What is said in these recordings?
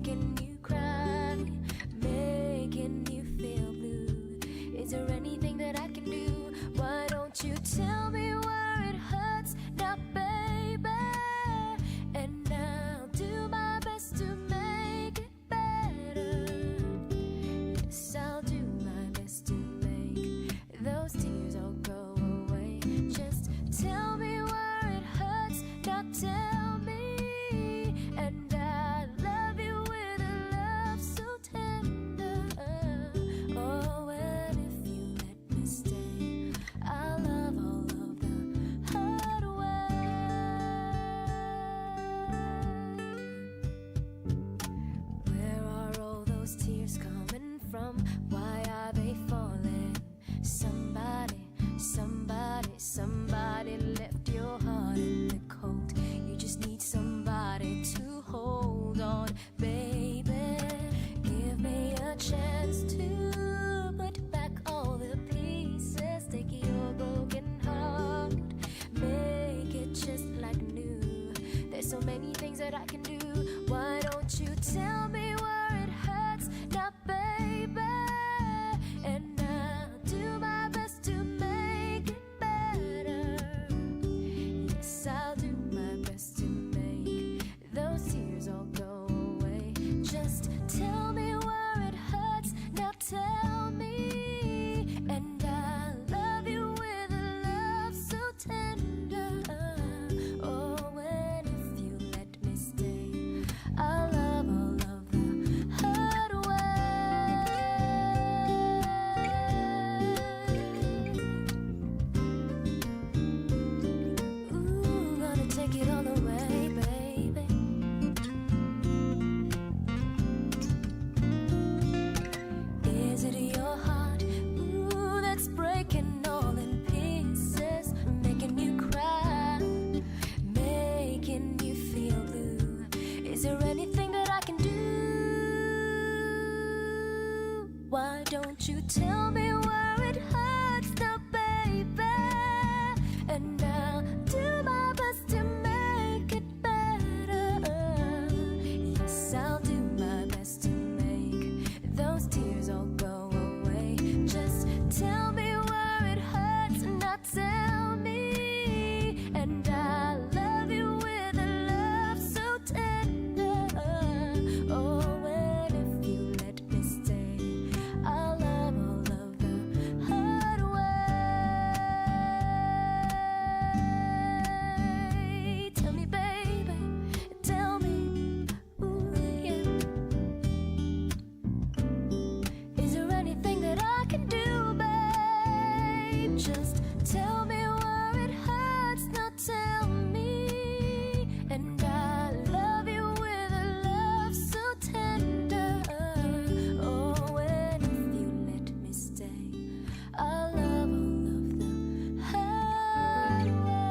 Making you cry, making you feel blue? Is there anything that I can do? Why don't you tell me where it hurts now, baby? And I'll do my best to make it better. Yes, I'll do my best to make those tears all go away. Just tell me where it hurts, now tell me. And I love you with a love so tender. Oh, and if you let me stay, I'll love all of the hurt away. Where are all those tears coming from? Why are they falling? Somebody, somebody, somebody left your heart in the cold. You just need somebody to hold on, baby. Give me a chance to put back all the pieces. Take your broken heart, make it just like new. There's so many things that I can do. Why don't you tell me where it hurts now, baby? And I'll do my best to make it better. Yes, I'll do my best to make those tears all go away. Just tell me where it hurts. Now tell me. And I love you with a love so tender. Oh, and if you let me stay, I'll love all of the hurt away. Ooh, gonna take it all away, baby. Is it your heart, ooh, that's breaking all in pieces, making you cry, making you feel blue? Is there anything that I can do? Why don't you tell me where it hurts now, baby? And I'll do my best to make it better. Yes, I'll do my best to make those tears all go away. Just tell me where it hurts, not tell me. And I love you with a love so tender. Oh, and if you let me stay, I'll love all of the hurt away. Tell me, baby, tell me, ooh, yeah. Is there anything that I can do, babe? Just tell me where it hurts, not tell me. And I love you with a love so tender. Oh, and if you let me stay, I'll love all of the hurt away.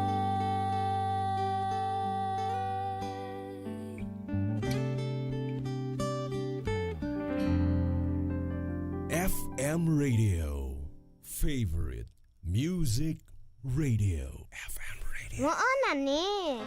FM Radio. Favorite Music Radio. FM Radio. Mao na ni.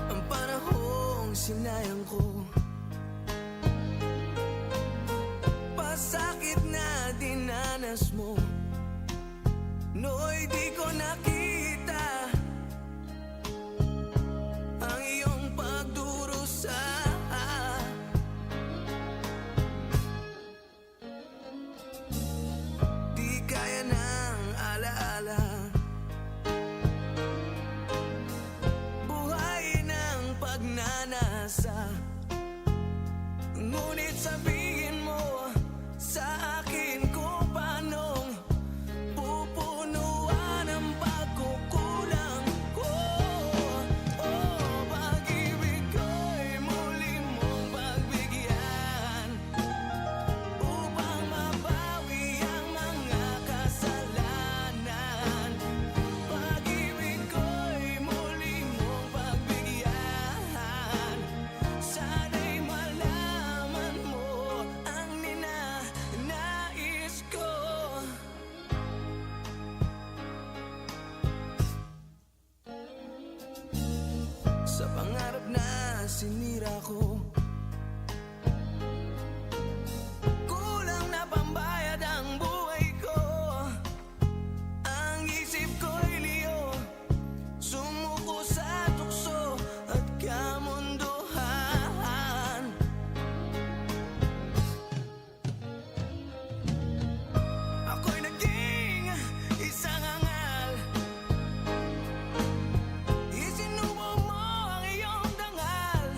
Ang panahon. Ako. Kulang na pambayad ang buhay ko. Ang isip ko'y liyo. Sumuko sa tukso at kamunduhan. Ako'y naging isang angal. Isinubo mo ang iyong dangal.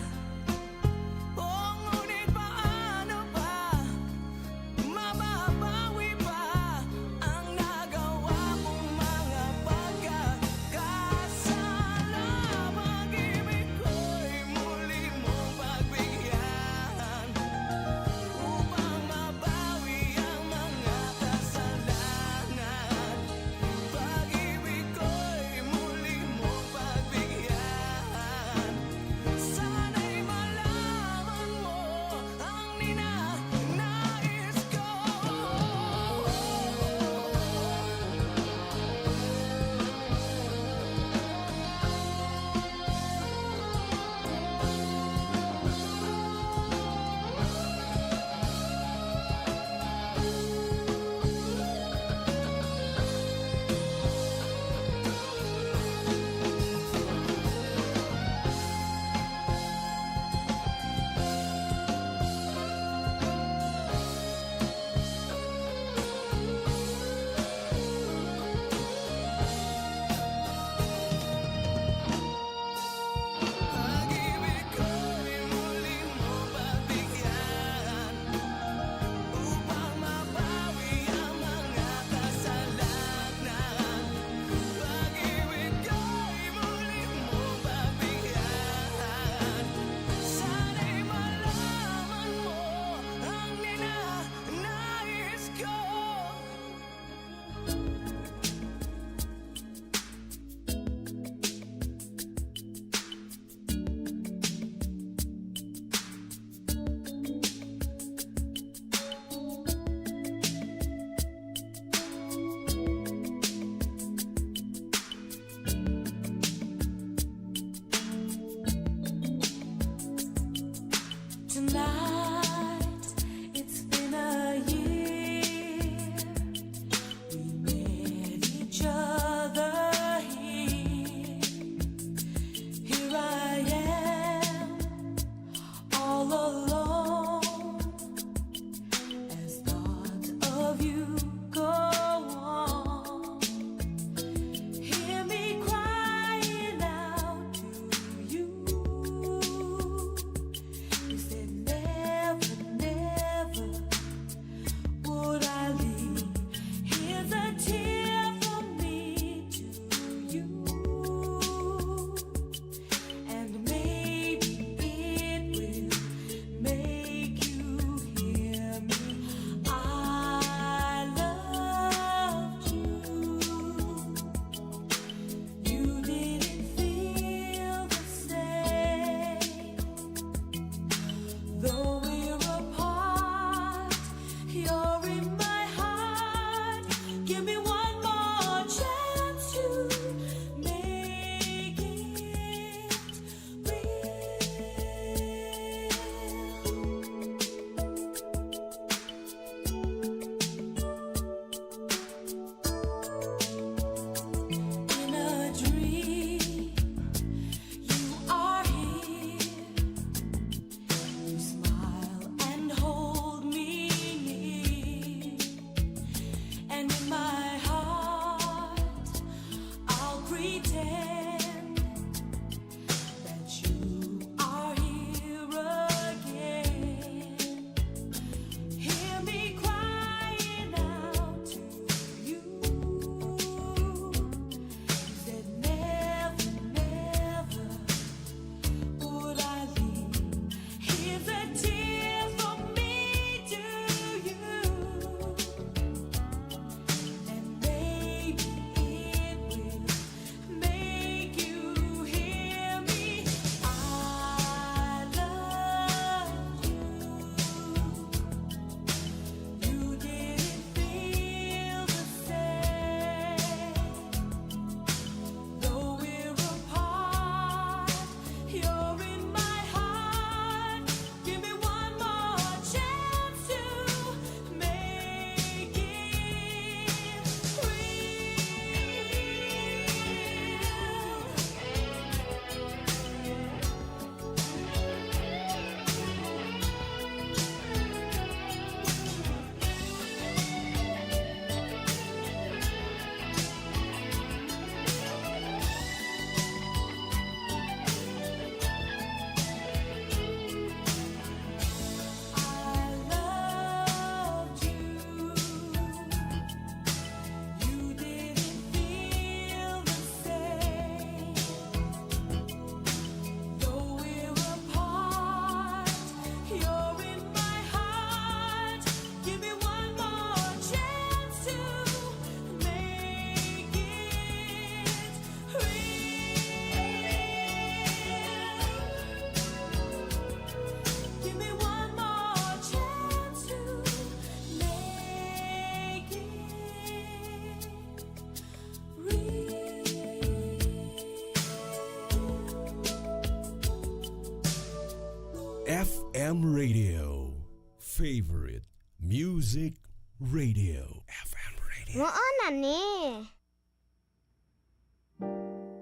Favorite Music Radio. FM Radio. Mao na ni.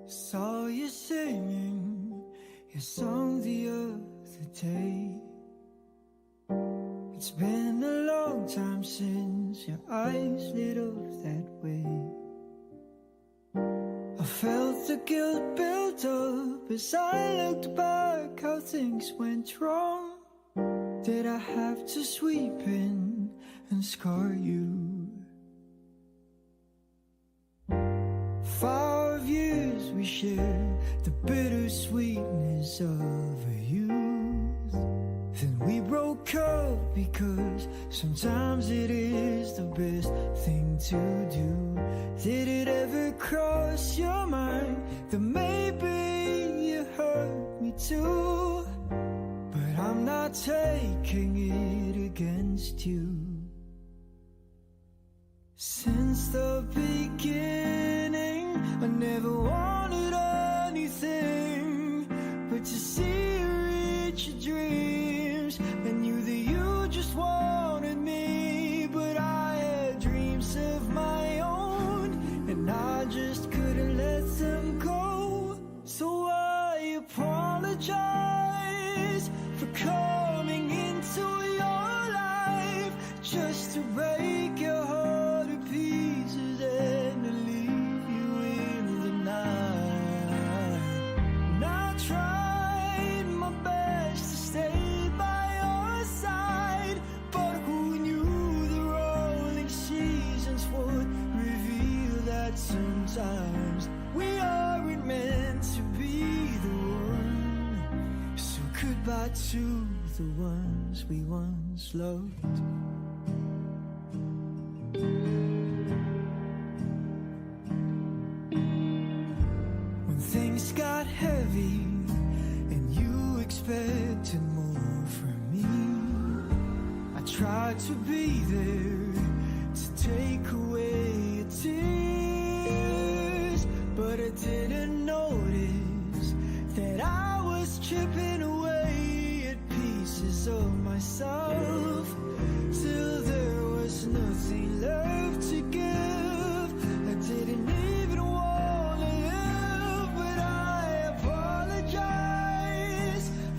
Saw you singing your song the other day. It's been a long time since your eyes lit up that way. I felt the guilt build up as I looked back, how things went wrong. Did I have to sweep in and scar you? 5 years we shared the bittersweetness of a youth. Then we broke up because sometimes it is the best thing to do. Did it ever cross your mind that maybe you hurt me too? But I'm not taking it against you. Since the beginning, I never wanted anything but to see you reach your dreams. I knew that you just wanted me, but I had dreams of my own, and I just couldn't let them go. So I apologize for coming into your life just to break your heart to pieces and to leave you in the night. And I tried my best to stay by your side, but who knew the rolling seasons would reveal that sometimes we aren't meant to be the one. So goodbye to the ones we once loved. When things got heavy and you expected more from me, I tried to be there to take away your tears, but I didn't notice that I was chipping away at pieces of myself till there was nothing left to give. I didn't even wanna live, but I apologize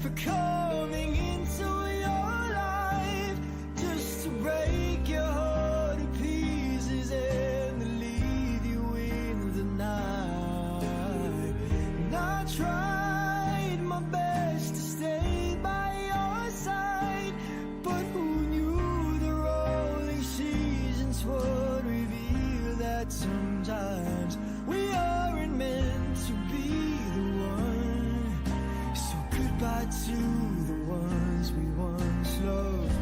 for coming into your life just to break your heart to pieces and to leave you in the night. And I tried my best to stay by your side, but who knew the rolling seasons would reveal that sometimes we aren't meant to be the one. So goodbye to the ones we once loved.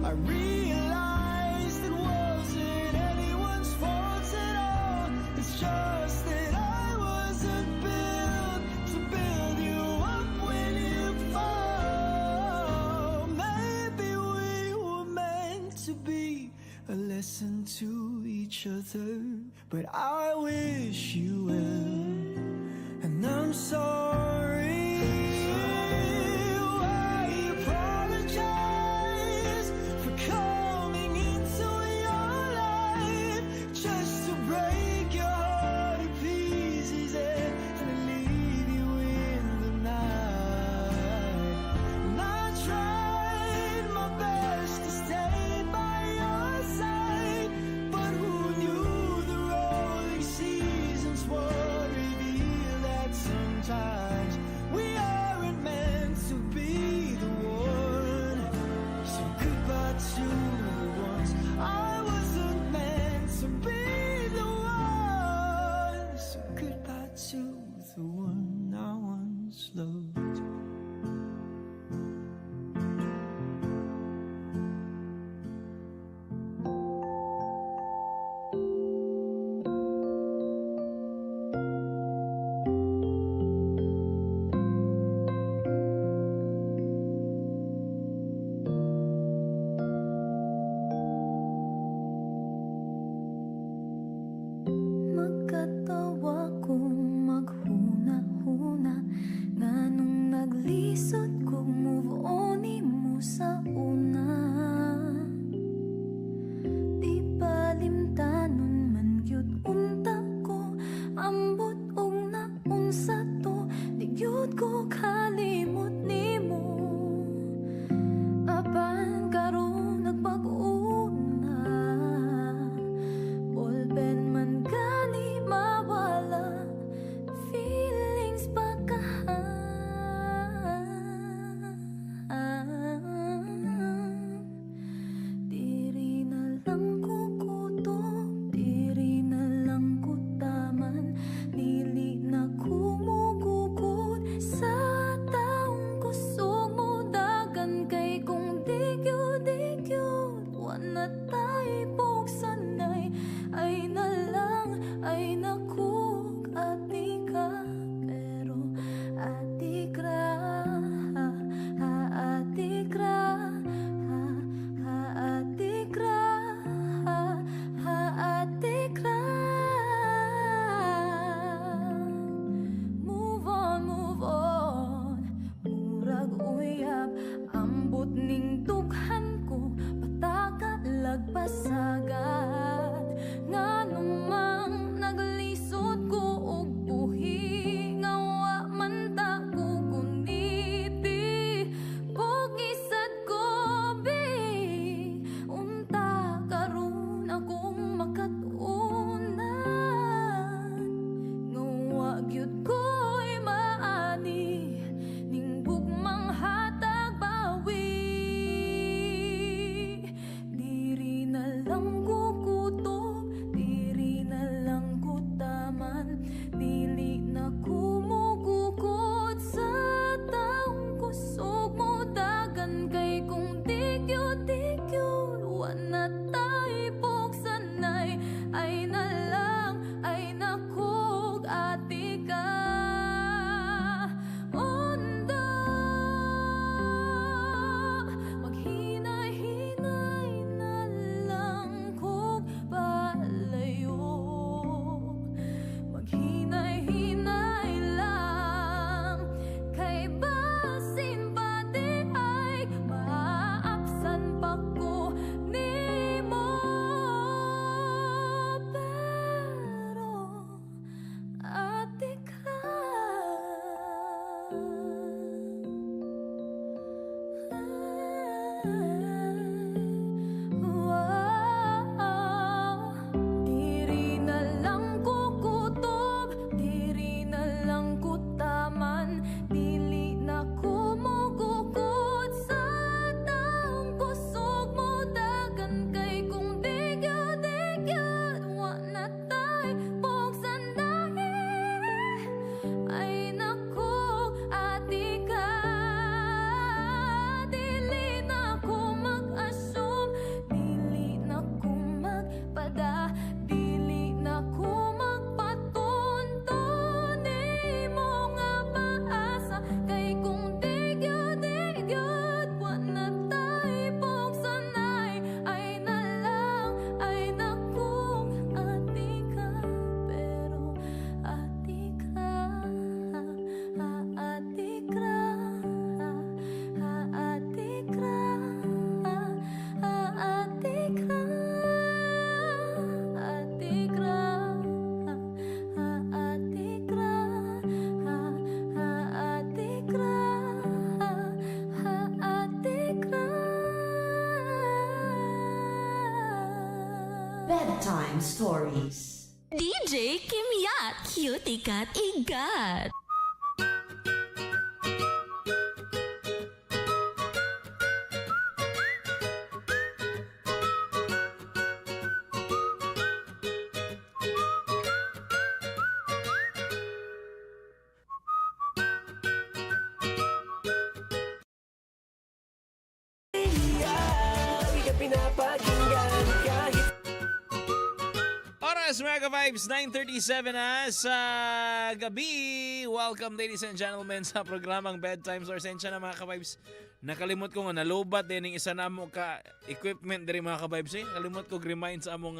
I realized it wasn't anyone's fault at all. It's just that I wasn't built to build you up when you fall. Maybe we were meant to be a lesson to each other, but I wish you well, and I'm sorry. I apologize for coming into your life just to break your heart to pieces and to leave you in the night. And I tried my best to stay by your side, but who knew the rolling seasons would reveal that sometimes na tay pugsanay. Ay na lang, ay nakog ati ka. Pero ati kra, ha, ha, ati kra, ha, ha, ati kra, ha, ha, ati kra. Move on, move on. Murag uyab, ambot ning dughan ko, pataka lagpasagat. Nga numang naglisod ko og buhi, nga wa man ta ko guniti. Pugisad ko bi, unta karon akong makatunan. Nga wa gyud ko'y maani ning gugmang hatag bawi. Diri na lang ko kutob, diri na lang ko taman. Dili na ko mugukod sa taong kusog mo dagan. Kay kung di gyud, di gyud, wa na tay pugsanay. Ay na lang, ay nakog ati ka. Onda, maghinay-hinay na lang kog palayo. Maghinay-hinay lang, kay basin pa di ay maapsan pa ko nimo. Pero ate ka. Wow. Diri na lang ko kutob, diri na lang ko taman. Dili na ko mugukod sa taong kusog mo dagan. Kay kung di gyud, wa na tay pugsanay. Ay nako, ati ka. Dili na ko mag-assume, dili na ko magpada, dili na ko magpatunto nimo nga paasa. Kay kung di gyud, wa na tay pugsanay. Ay na lang, ay nakong ati ka. Pero ati ka, ha, ati ka, ha, ha, ati ka, ha, ha, ati ka, ati ka, ha, ha, ati ka, ha, ha, ati ka, ha, ha, ati ka. Bedtime Stories. DJ Kimyat, Cutie Cat Igat. Lagi ka pinapakinggan kahit Oras, mga ka-vibes, 9:37 na sa gabi. Welcome, ladies and gentlemen, sa programang Bedtime Stories. Sensya na, mga ka-vibes. Nakalimot ko nga, nalobat din yung isa na mo ka equipment diri, mga ka-vibes. Eh. Nakalimot ko remind sa among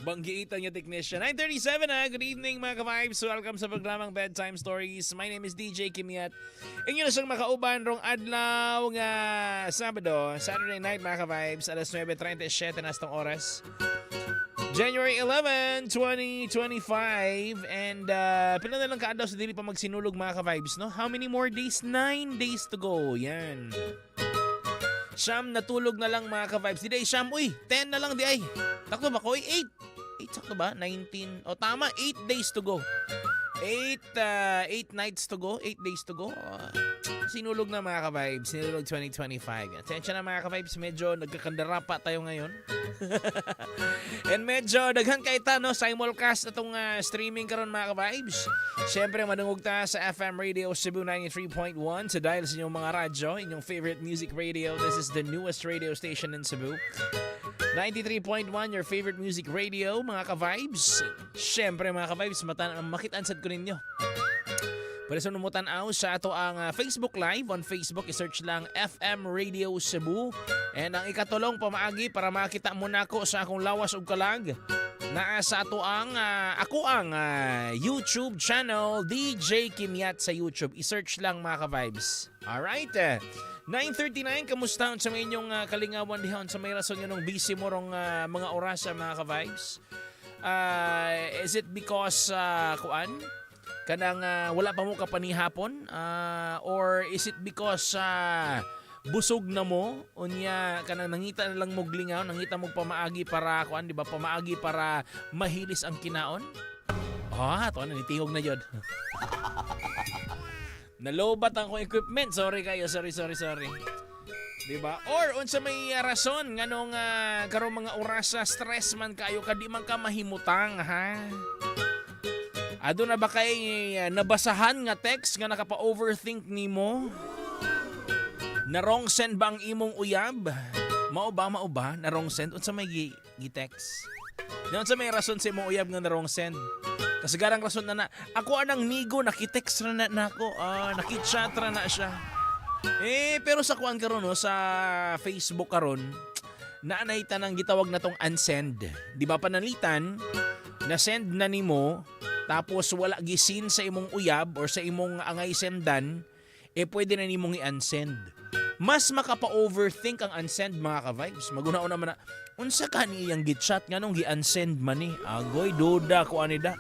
banggiitan nga technician. 9:37 na. Good evening, mga ka-vibes. Welcome sa programang Bedtime Stories. My name is DJ Kimiat. Inyo na siyang makauban rong adlaw nga Sabado, Saturday night, mga ka-vibes. Alas 9:37 na sa oras. January 11, 2025. And pila na lang kaadlaw sa dili pa magsinulog, mga ka-vibes, no? How many more days? 9 days to go. Yan. 9 na tulog na lang, mga ka-vibes. Di ay 9, uy. 10 na lang di ay. Sakto ba ko? 8. 8 sakto ba? 19. O tama, 8 days to go. 8 nights to go, 8 days to go. Sinulog na, mga ka-vibes, Sinulog 2025. Atensya na, mga ka-vibes, medyo nagkakandarapa tayo ngayon. And medyo daghan kay ta, no, simulcast atong streaming karon, mga ka-vibes. Siyempre madungog ta sa FM Radio Cebu 93.1 sa dial sa inyong mga radyo, inyong favorite music radio. This is the newest radio station in Cebu. 93.1, your favorite music radio, mga ka-vibes. Siyempre, mga ka-vibes, mata makitaan sad ko ninyo. Pwede sa numutan-aw sa ato ang Facebook Live on Facebook, i-search lang FM Radio Cebu. And ang ikatulong pamaagi para makita mo nako sa akong lawas ug kalag, naa sa ato ang ako ang YouTube channel, DJ Kimyat sa YouTube. I-search lang, mga ka-vibes. Alright. 9:39, kamusta sa may inyong kalingawan diha sa may rason yun nung busy mo rong mga oras sa mga ka-vibes? Is it because kuan kanang wala pa mo kapanihapon or is it because busog na mo, unya kanang nangita na lang mo lingaw, nangita mo pamaagi para kuan, di ba, pamaagi para mahilis ang kinaon? To na nitingog na jud. Nalobat ang akong equipment. Sorry kayo, sorry, sorry, sorry. Di ba? Or unsa may rason nganong karong mga orasa stress man kayo ka, di man ka mahimutang, ha? Aduna ba kay nabasahan nga text nga nakapa-overthink nimo? Na wrong send ba ang imong uyab? Mao ba, mao ba? Na wrong send? Unsa may gi-text? Unsa may rason sa imong uyab nga na wrong send? Kasagarang rason na na, ako anang nigo, nakitext ra na nako, nakichat ra na siya. Eh, pero sa kuan karon, no, sa Facebook karon, naanay tanang gitawag na tong unsend. Di ba pananglitan, na send na nimo tapos wala gi-seen sa imong uyab or sa imong angay sendan, eh pwede na nimong i-unsend. Mas makapa-overthink ang unsend, mga ka-vibes. Maguna naman na, unsa ka ni iyang gitchat nga nung gi-unsend man ni? Agoy, duda ko ani da.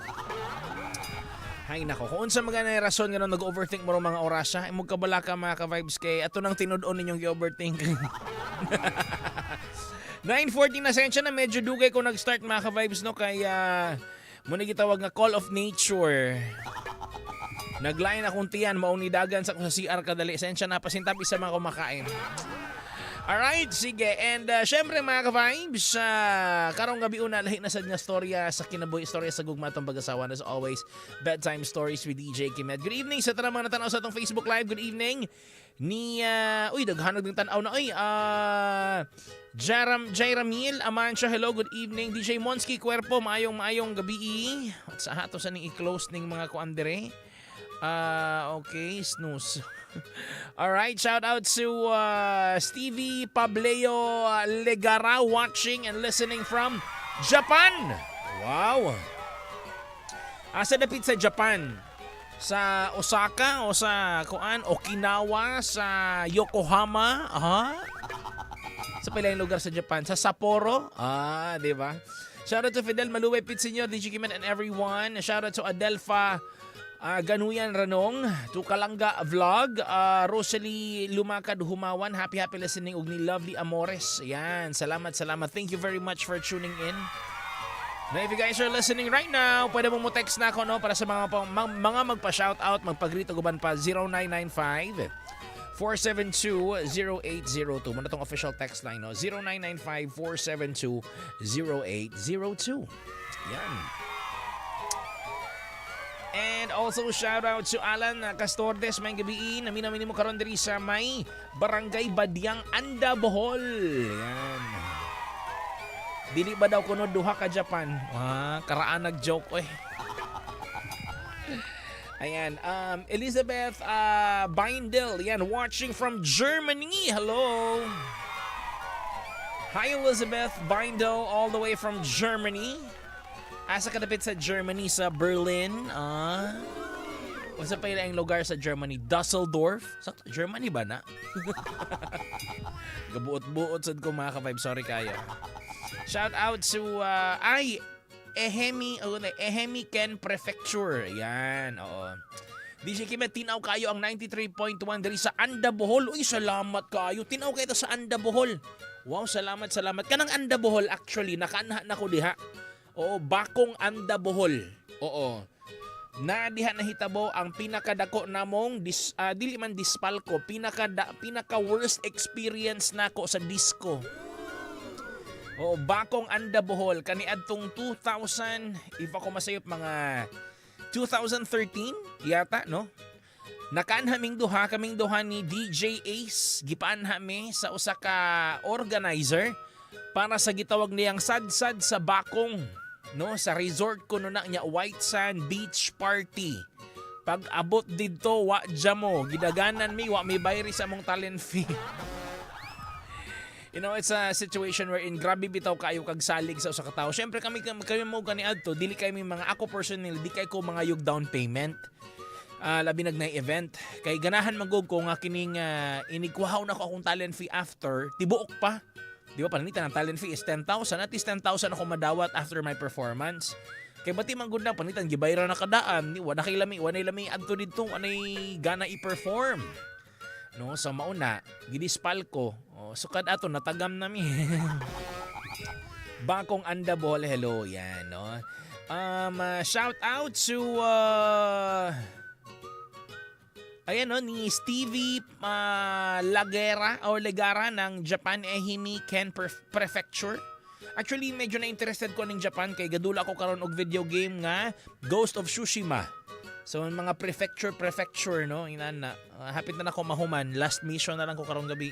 Hay nako, kung unsa man gani rason nga nung nag-overthink mo rong mga orasa, imong kabala ka, mga ka-vibes, kay ato nang tinud-on ninyong gi-overthink. 9:14 na, sensya na medyo dugay ko nag-start, mga ka-vibes, no, kay mo ni gitawag nga call of nature. Naglain akong tiyan, maong nidagan sa ko sa CR kadali. Sensya na, pasintabi sa mga kumakain. Alright, sige. And syempre, mga ka-vibes, karong gabi una, lahi na sad nga storya sa kinabuhi, storya sa gugma atong pag-asawa. As always, Bedtime Stories with DJ Kimet. Good evening sa tanang mga natanaw sa atong Facebook Live. Good evening. Ni, uy, daghanog ng tanaw na, uy, Jaram, Jairamil Amancio, hello, good evening. DJ Monsky Cuerpo, maayong maayong gabi. At sa hato sa ning i-close ning mga kuan dire. Ah, okay, snooze. All right, shout out to Stevie Pableo Legara watching and listening from Japan. Wow. Asa dapit sa Japan? Sa Osaka o sa kuan, Okinawa, sa Yokohama? Aha. Sa pilang lugar sa Japan? Sa Sapporo? Ah, di ba? Shout out to Fidel Maluwe Pit Senior, DJ Kimen and everyone. Shout out to Adelpha Ganuyan Ranong, to Kalangga Vlog, Rosalie Lumakad Humawan, happy happy listening ug ni Lovely Amores. Yan, salamat, salamat. Thank you very much for tuning in. Now, if you guys are listening right now, pwede mo mo text na ako, no, para sa mga magpa-shoutout, magpa-greet ug uban pa, 0995 472-0802. Muna tong official text line, no? 0995-472-0802. Yan. And also shout out to Alan Castordes, may gabi, naminamin mo karon diri sa may Barangay Badyang, Anda, Bohol. Yan. Dili ba daw kuno duha ka Japan? Ah, karaan nag-joke oy. Ayan, Elizabeth Bindel, yan, watching from Germany. Hello. Hi, Elizabeth Bindel, all the way from Germany. Asa ka dapit sa Germany? Sa Berlin? Ah. Unsa pa ang lugar sa Germany? Dusseldorf? Sa Germany ba na? Gabuot-buot sad ko, mga ka-vibe. Sorry kayo. Shout out to ay Ehemi, oh, Ehemi Ken Prefecture. Yan, oo. DJ Kim, tinaw kayo ang 93.1 diri sa Anda, Bohol. Uy, salamat kayo. Tinaw kayo sa Anda, Bohol. Wow, salamat, salamat. Kanang Anda, Bohol, actually, nakaanha na ko diha. Oo, Bakong Anda, Bohol. Oo. Na diha nahitabo ang pinakadako namong dili man dispalko, pinaka worst experience nako sa disco. Oo, Bakong Anda Bohol kaniadtong 2000, if ako masayop, mga 2013 yata, no? Nakaanha ming duha, kaming duha ni DJ Ace, gipaanha mi sa usa ka organizer para sa gitawag niyang Sadsad sa Bakong, no, sa resort kuno na niya, White Sand Beach Party. Pag abot didto, wa mo, gidaganan mi, wa mi bayri sa among talent fee. It's a situation wherein grabe bitaw kayo kag salig sa usa ka tawo. Syempre kami kami mo gani adto, dili kay mi mga, ako personally, di kay ko mga yug down payment. Labi nag na event kay ganahan magog ko nga kining inigkuhaw na ko akong talent fee after tibuok pa. Di ba pananglitan ang talent fee is 10,000, at least 10,000 ako madawat after my performance. Kay bati man gud na pananglitan gibayran na kadaan, ni wala kay lami, wala lami adto didto, anay gana i-perform. No, so mauna, gidispal ko. Oh, so kad ato natagam nami. Bakong Anda Bohol, hello. Yan, no. Shout out to ayan no, ni Stevie Lagera or Legara ng Japan, Ehime Ken Prefecture. Actually, medyo na-interested ko ning Japan kay gadula ko karon og video game nga Ghost of Tsushima. So mga prefecture prefecture, no, inana. Hapit na nako mahuman, last mission na lang ko karong gabi.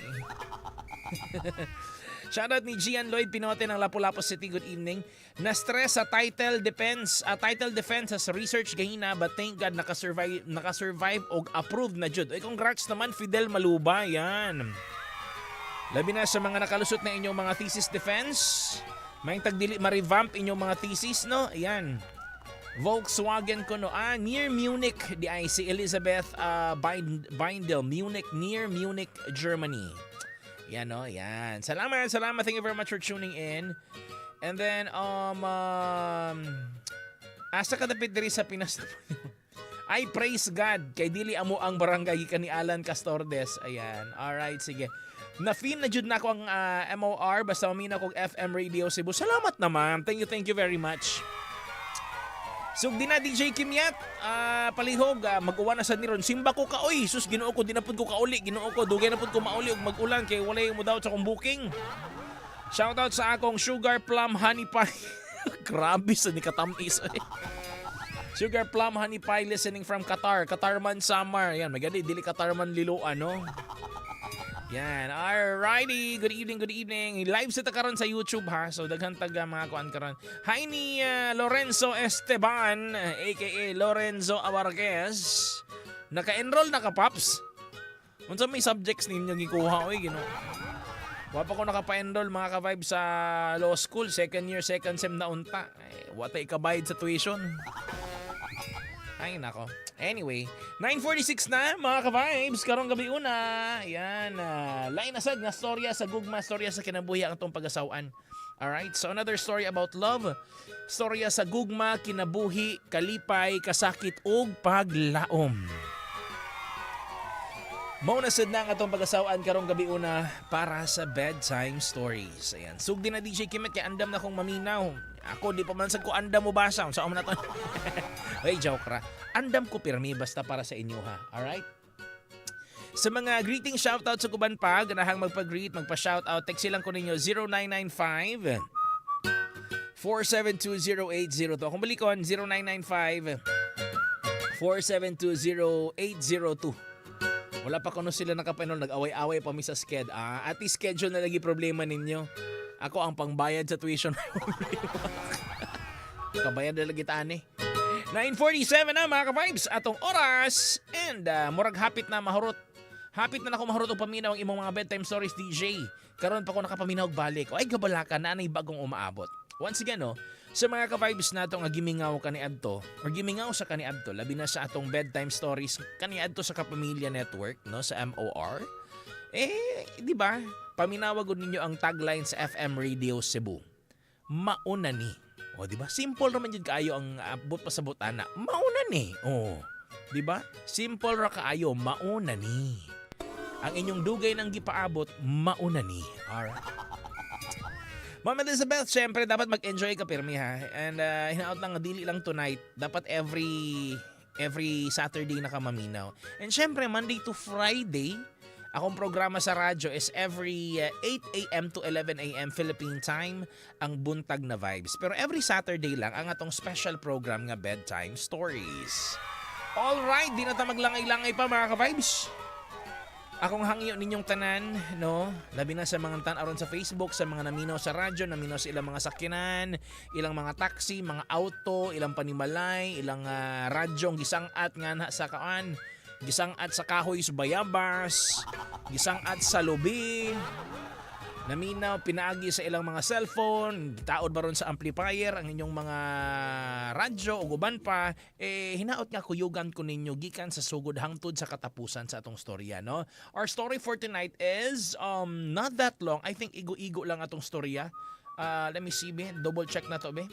Shoutout ni Gian Lloyd Pinote ng Lapu-Lapu City. Good evening. Na-stress sa title defense sa research gahina, but thank God nakasurvive og approved na jud. Oy, congrats naman, Fidel Maluba. Yan. Labi na sa mga nakalusot na inyong mga thesis defense. May tagdili ma-revamp inyong mga thesis, no? Ayan. Volkswagen kuno, near Munich di ay si Elizabeth Bindel, Munich, near Munich, Germany. Yan no, yan. Salamat, salamat. Thank you very much for tuning in. And then asa ka dapit diri sa Pinas? Ay, praise God kay dili amo ang barangay gikan ni Alan Castordes. Ayan. All right, sige. Na-feel na jud nako ang MOR basta mamina kog FM Radio Cebu. Salamat naman. Thank you very much. Sugdi na, DJ Kimyat, palihog, mag-uwan na sa niron. Simba ko ka, oy, sus, Ginoo ko, di na pud ko kauli, Ginoo ko, dugay na pud ko mauli og mag-ulan kay walay mo daw sa akong booking. Shoutout sa akong sugar plum honey pie. Grabe sa ni katamis, oy. Sugar plum honey pie listening from Qatar. Qatar man Samar. Yan, maganda, dili Qatar man lilo, ano. Yan. Alrighty. Good evening, good evening. Live sa ta karon sa YouTube ha. So daghan taga mga kuan karon. Hi ni Lorenzo Esteban, aka Lorenzo Abarquez. Naka-enroll na ka, Paps? Unsa may subjects ninyo gikuha, oy, Ginoo? Wa pa ko nakapa-enroll, mga ka-vibe, sa law school, second year, second sem na unta. Ay, wa tay kabayad sa tuition. Ay, nako. Anyway, 9:46 na, mga ka-vibes. Karong gabi una. Yan. Lain na sad nga storya sa gugma, storya sa kinabuhi ang atong pag-asawan. Alright, so another story about love. Storya sa gugma, kinabuhi, kalipay, kasakit ug paglaom. Mao na sad na ang atong pag-asawan karong gabi una para sa Bedtime Stories. Ayan. Sugdi na, DJ Kimet, kay andam na kong maminaw. Ako di pa man sad ko andam mo basa. Unsa man na to? Hey, joke ra. Andam ko pirmi basta para sa inyo ha. Alright? Sa mga greeting shoutout sa kuban pa, ganahang magpa-greet, magpa-shoutout, text lang ko ninyo 0995 4720802. Akong balikon, 0995 4720802. Wala pa kuno sila nakapanol, nag-away-away pa mi sa sked. At least schedule na lagi problema ninyo. Ako ang pangbayad sa tuition. Kabayad na lagi taan eh. 9:47 na, mga ka-vibes, atong oras and murag hapit na mahurot. Hapit na nako mahurot og paminaw ang imong mga bedtime stories, DJ. Karon pa ko nakapaminaw og balik. Ay, gabala ka na anay bagong umaabot. Once again, no, sa mga ka-vibes nato nga gimingaw kaniadto or gimingaw sa kaniadto, labi na sa atong bedtime stories kaniadto sa Kapamilya Network, no, sa MOR. Eh, di ba? Paminawa gud ninyo ang tagline sa FM Radio Cebu. Mauna ni. O, di ba? Simple ra man jud kaayo ang abot pasabot ana. Mauna ni. O, di ba? Simple ra kaayo, mauna ni. Ang inyong dugay ng gipaabot, mauna ni. Alright. Ma'am Elizabeth, syempre dapat mag-enjoy ka pirmi ha. And hinaot lang nga dili lang tonight, dapat every Saturday na ka maminaw. And syempre Monday to Friday, akong programa sa radyo is every 8 a.m. to 11 a.m. Philippine time ang Buntag na Vibes. Pero every Saturday lang ang atong special program nga Bedtime Stories. All right, di na ta maglangay-langay pa, mga ka-vibes. Akong hangyo ninyong tanan, no? Labi na sa mga tan-aron sa Facebook, sa mga naminaw sa radyo, naminaw sa ilang mga sakyanan, ilang mga taxi, mga auto, ilang panimalay, ilang radyo ang gisang-at nga na sa kaan, gisang-at sa kahoy sa bayabas, gisang-at sa lubi, naminaw pinaagi sa ilang mga cellphone, taod baron sa amplifier ang inyong mga radyo ug uban pa, eh hinaot nga kuyugan ko ninyo gikan sa sugod hangtod sa katapusan sa atong storya, no? Our story for tonight is not that long. I think igo-igo lang atong storya. Let me see be, double check na to be.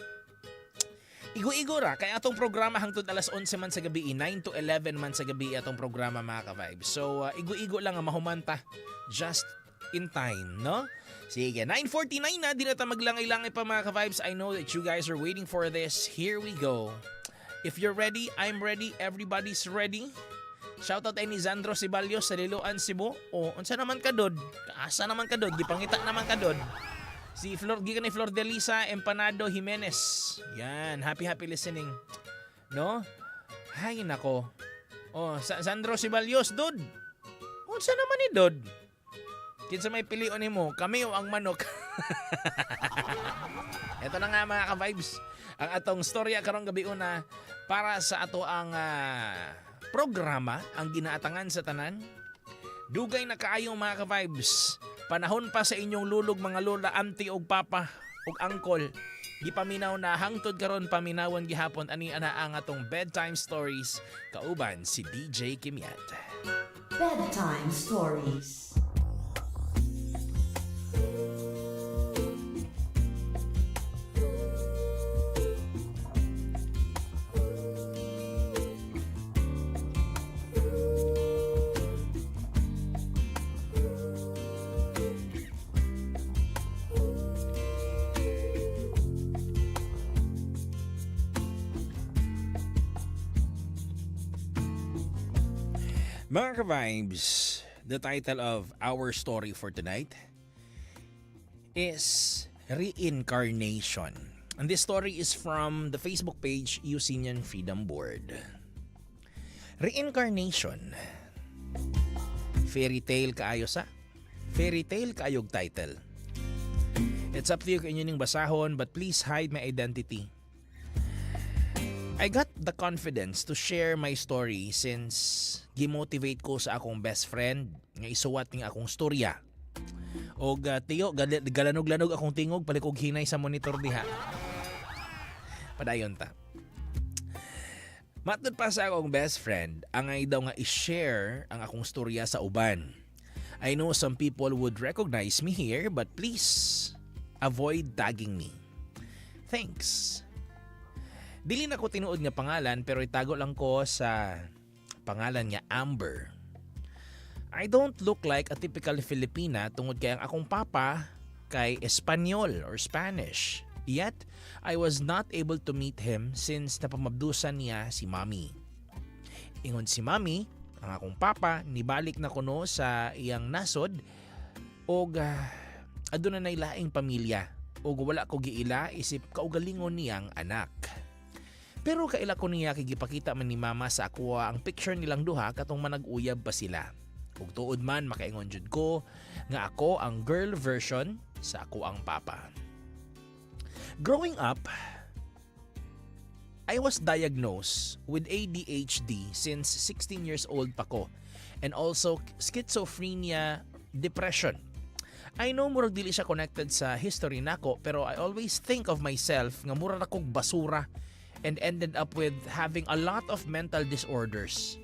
Igo-igo ra kay atong programa hangtod alas 11 man sa gabi, 9 to 11 man sa gabi atong programa, mga ka-vibes. So igo-igo lang nga mahumanta just in time, no? Sige, 9:49 na, di na ta maglangay-langay pa, mga ka-vibes. I know that you guys are waiting for this. Here we go. If you're ready, I'm ready, everybody's ready. Shoutout ay ni Zandro Sibalio sa Liloan, Cebu. O, unsa naman ka, Dod? Asa naman ka, Dod? Gipangita naman ka, Dod. Si Flor, gikan ni Flor de Lisa Empanado Jimenez. Yan, happy happy listening. No? Hay nako. Oh, Sandro Siballos, Dod. Unsa naman ni Dod? Kinsa may pilion nimo, kami o ang manok? Ito na nga, mga ka-vibes, ang atong storya karong gabi una para sa ato ang programa ang ginaatangan sa tanan. Dugay na kaayo, mga ka-vibes. Panahon pa sa inyong lulog mga lola, auntie ug papa ug uncle. Gipaminaw na hangtod karon paminawon gihapon ani ana ang atong Bedtime Stories kauban si DJ Kimyat. Bedtime Stories. Mga ka-vibes, the title of our story for tonight is Reincarnation. And this story is from the Facebook page Eugenian Freedom Board. Reincarnation. Fairy tale kaayo sa? Fairy tale kaayog title. It's up to you kung inyo ning basahon, but please hide my identity. I got the confidence to share my story since gimotivate ko sa akong best friend nga isuwat ning akong storya. Og tiyo, galanog-lanog akong tingog, palikog hinay sa monitor diha. Padayon ta. Matod pa sa akong best friend, angay daw nga i-share ang akong storya sa uban. I know some people would recognize me here, but please avoid tagging me. Thanks. Dili na ko tinuod nga pangalan pero itago lang ko sa pangalan nga Amber. I don't look like a typical Filipina tungod kay ang akong papa kay Espanyol or Spanish. Yet, I was not able to meet him since napamabdusan niya si Mami. Ingon si Mami, ang akong papa nibalik na kuno sa iyang nasod og aduna nay laing pamilya ug wala ko giila isip kaugalingon niyang anak. Pero kaila ko niya kay gipakita man ni Mama sa ako ang picture nilang duha katong manag-uyab pa sila. Ug tuod man makaingon jud ko nga ako ang girl version sa ako ang papa. Growing up, I was diagnosed with ADHD since 16 years old pa ko and also schizophrenia, depression. I know murag dili siya connected sa history nako pero I always think of myself nga mura na kog basura and ended up with having a lot of mental disorders.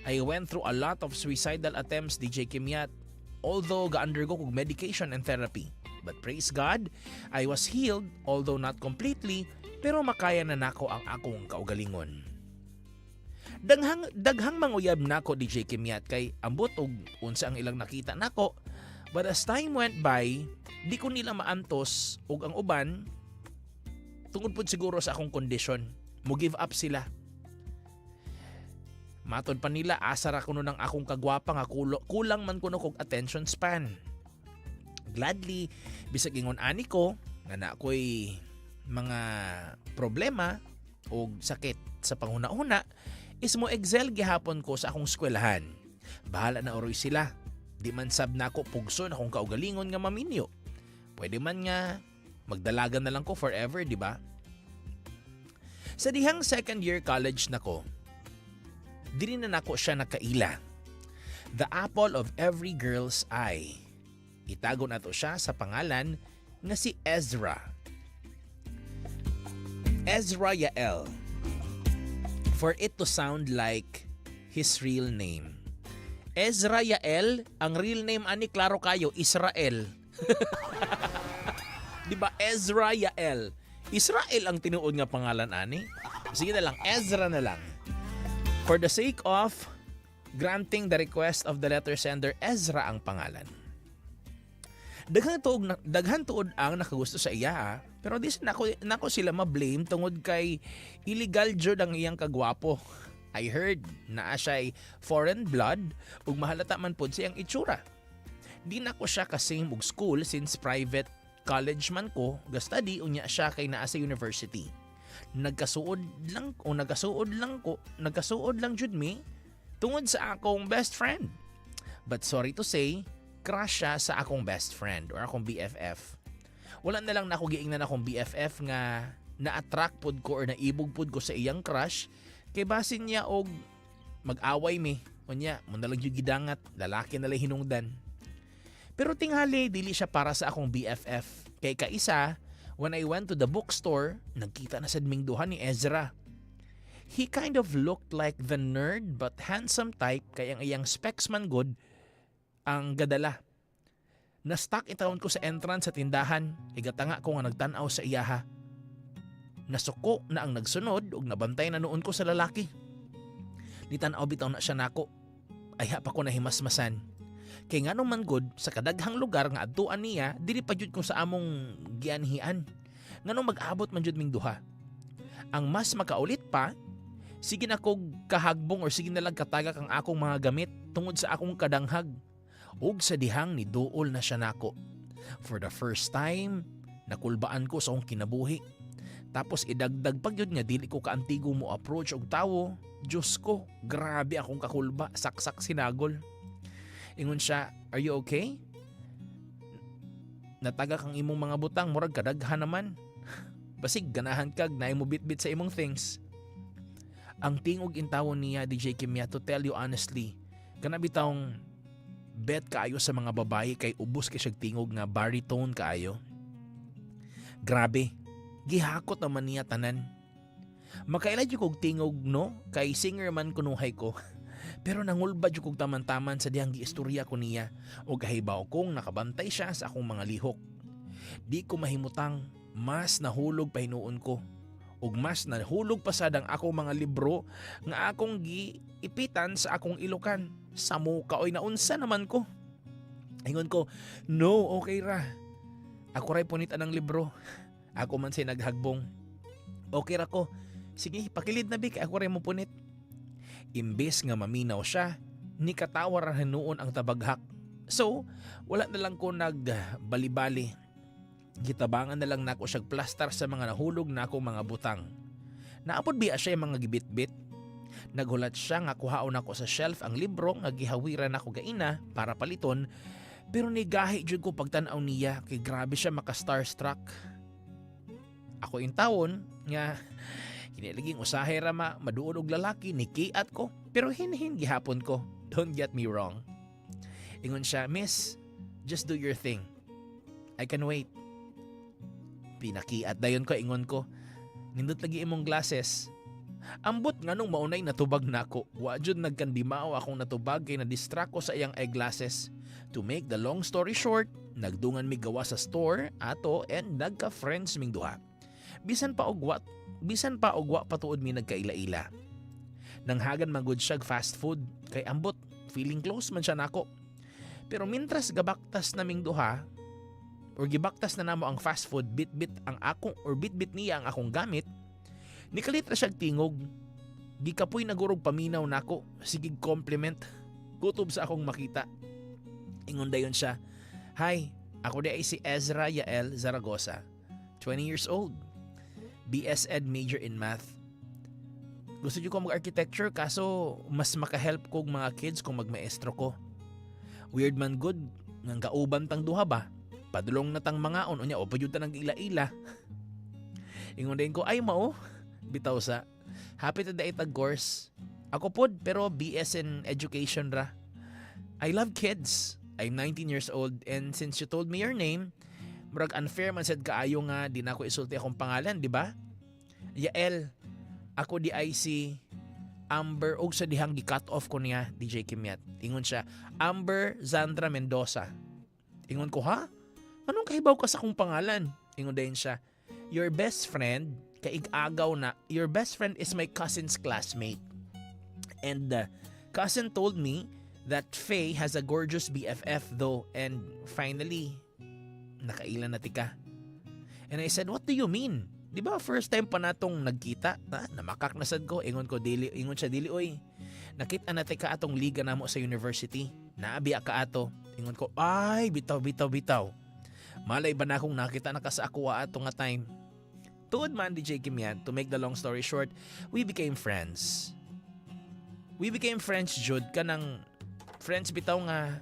I went through a lot of suicidal attempts, DJ Kimyat, although ga-undergo kog medication and therapy. But praise God, I was healed, although not completely, pero makaya na nako ang akong kaugalingon. Daghang daghang manguyab nako, DJ Kimyat, kay ambot og unsa ang ilang nakita nako. But as time went by, di ko nila maantos ug ang uban tungod pud siguro sa akong kondisyon. Mo give up sila. Matod pa nila, asa ra kuno ng akong kagwapa nga kulang man kuno kog attention span. Gladly, bisag ingon ani ko nga na ako'y mga problema o sakit sa panghuna-huna is mo excel gihapon ko sa akong eskwelahan. Bahala na uroy sila. Di man sab nako pugson akong kaugalingon nga maminyo. Pwede man nga magdalagan na lang ko forever, di ba? Sa dihang second year college nako, dili na nako siya nakaila. The apple of every girl's eye. Itago nato siya sa pangalan nga si Ezra. Ezra Yael. For it to sound like his real name. Ezra Yael, ang real name ani, klaro kayo, Israel. Di ba? Ezra Yael. Israel ang tinuod nga pangalan ani. Sige na lang, Ezra na lang. For the sake of granting the request of the letter sender, Ezra ang pangalan. Daghan tuod ang nakagusto sa iya, ah. Pero di sa nako sila ma-blame tungod kay illegal jud ang iyang kagwapo. I heard naa siya'y foreign blood ug mahalata man pod siyang itsura. Di nako siya ka-same og school since private college man ko ga-study, unya siya kay naa sa university. Nagkasuod lang jud mi tungod sa akong best friend. But sorry to say, crush siya sa akong best friend or akong BFF. Wala na lang nako giingnan akong BFF nga na-attract pod ko or naibog pod ko sa iyang crush kay basin niya og mag-away mi. Unya, mo na lang yung gidangat, lalaki na lang hinungdan. Pero tinghali, dili siya para sa akong BFF. Kay kaisa, when I went to the bookstore, nagkita na sad ming duha ni Ezra. He kind of looked like the nerd but handsome type kay ang iyang specs man good ang gadala. Na-stuck intawon ko sa entrance sa tindahan, higatanga ko nga nagtan-aw sa iyaha. Nasuko na ang nagsunod ug nabantay na nuon ko sa lalaki. Nitan-aw bitaw na siya nako. Ayha pa ko nahimasmasan. Kay ngano man gud sa kadaghang lugar nga adtuan niya, dili pa jud ko sa among gianhian. Nganong mag-abot man jud ming duha. Ang mas makaulit pa, sige na kog kahagbong or sige na lang katagak ang akong mga gamit tungod sa akong kadanghag. Ug sa dihang ni duol na siya nako. For the first time, nakulbaan ko sa akong kinabuhi. Tapos idagdag pag yun nga dili ko kaantigo mo approach og tawo. Diyos ko, grabe akong kakulba, saksak sinagol. Ingon siya, "Are you okay? Natagak ang imong mga butang, murag kadaghan naman. Basig ganahan kag naay mo bitbit sa imong things." Ang tingog intawon niya, DJ Kimya, to tell you honestly, kana bitawng bet kaayo sa mga babae kay ubos kay siyag tingog nga baritone kaayo. Grabe, gihakot naman niya tanan. Makaila jud kog tingog, no, kay singer man kunuhay ko. Pero nangulba jud kog taman-taman sa dihang giistorya ko niya o kahibaw kong nakabantay siya sa akong mga lihok. Di ko mahimutang, mas nahulog pa hinuon ko. Ug mas nahulog pa sad ang akong mga libro nga akong giipitan sa akong ilukan. Sa muka oy, naunsa naman ko. Ingon ko, "No, okay ra. Ako ray punitan ng libro. Ako man say naghagbong. Okay ra ko. Sige, pakilid na bi kay ako ray mo punit." Imbes nga maminaw siya, ni katawa ra hinuon ang tabaghak. So, wala na lang ko nagbalibali. Gitabangan na lang nako siyag plastar sa mga nahulog nako mga butang. Naapod biya siya yung mga gibitbit. Naghulat siya nga kuhaon nako sa shelf ang libro nga gihawiran nako gaina para paliton, pero nigahi jud ko pagtan-aw niya kay grabe siya maka starstruck. Ako intawon nga kinilaging usahay ra ma maduol og lalaki, ni kiat ko, pero hinhin gihapon ko. Don't get me wrong. Ingon siya, "Miss, just do your thing. I can wait." Pinakiat dayon ko, ingon ko, "Nindot lagi imong glasses." Ambot nganong maunay natubag nako. Wa jud nagkandimao akong natubag kay na-distract ko sa iyang eyeglasses. To make the long story short, nagdungan mi gawa sa store ato and nagka-friends ming duha. Bisan pa og wa patuod mi nagkaila-ila. Nanghagan man gud siyag fast food kay ambot feeling close man siya nako. Pero mintras gabaktas naming duha or gibaktas na namo ang fast food, bit-bit ang akong or bit-bit niya ang akong gamit, nikalit ra siyag tingog. Gikapoy na gurog paminaw nako, sigig compliment. Kutob sa akong makita. Ingon dayon siya, "Hi, ako diay si Ezra Yael Zaragoza, 20 years old. BS Ed major in math. Gusto ko mag-architecture kaso mas makahelp kog mga kids kung magmaestro ko. Weird man good nga kauban tang duha ba? Padulong na tang mangaon unya o pa jud ta nang ila-ila." Ingon din ko, "Ay mao, bitaw sa. Happy ta diay tag course. Ako pod pero BS in education ra. I love kids. I'm 19 years old and since you told me your name, murag unfair man sad kaayo nga di na ako isulti akong pangalan, di ba? Yael, ako diay si Amber," og sa dihang gi-cut off ko niya, DJ Kimyat. Ingon siya, "Amber Zandra Mendoza." Ingon ko, "Ha? Anong kahibaw ka sa akong pangalan?" Ingon din siya, "Your best friend, kaig-agaw na, your best friend is my cousin's classmate. And the cousin told me that Faye has a gorgeous BFF though and finally, nakaila na tika." And I said, "What do you mean? Di ba first time pa natong nagkita? Ha? Namakak na sad ko." Ingon ko, "Dili." Ingon siya, "Dili oy. Nakita na tika atong liga namo sa university. Naabi ka ato." Ingon ko, "Ay, bitaw, bitaw, bitaw. Malay ba na akong nakita na ka sa ako ato nga time?" Tuod man, DJ Kim yan, to make the long story short, we became friends. We became friends, jud, kanang friends bitaw nga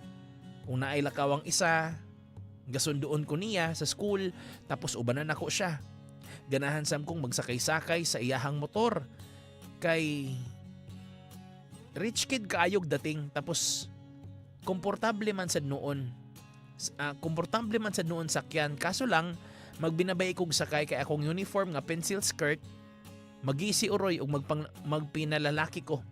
kung naay lakaw ang isa, gasundoon ko niya sa school, tapos ubanan ako siya. Ganahan sam kong magsakay-sakay sa iyahang motor. Kay rich kid kaayog dating, tapos komportable man sa noon. Komportable man sa noon sakyan, kaso lang magbinabay kog sakay kay akong uniform nga pencil skirt magisi uroy ug magpinalalaki ko.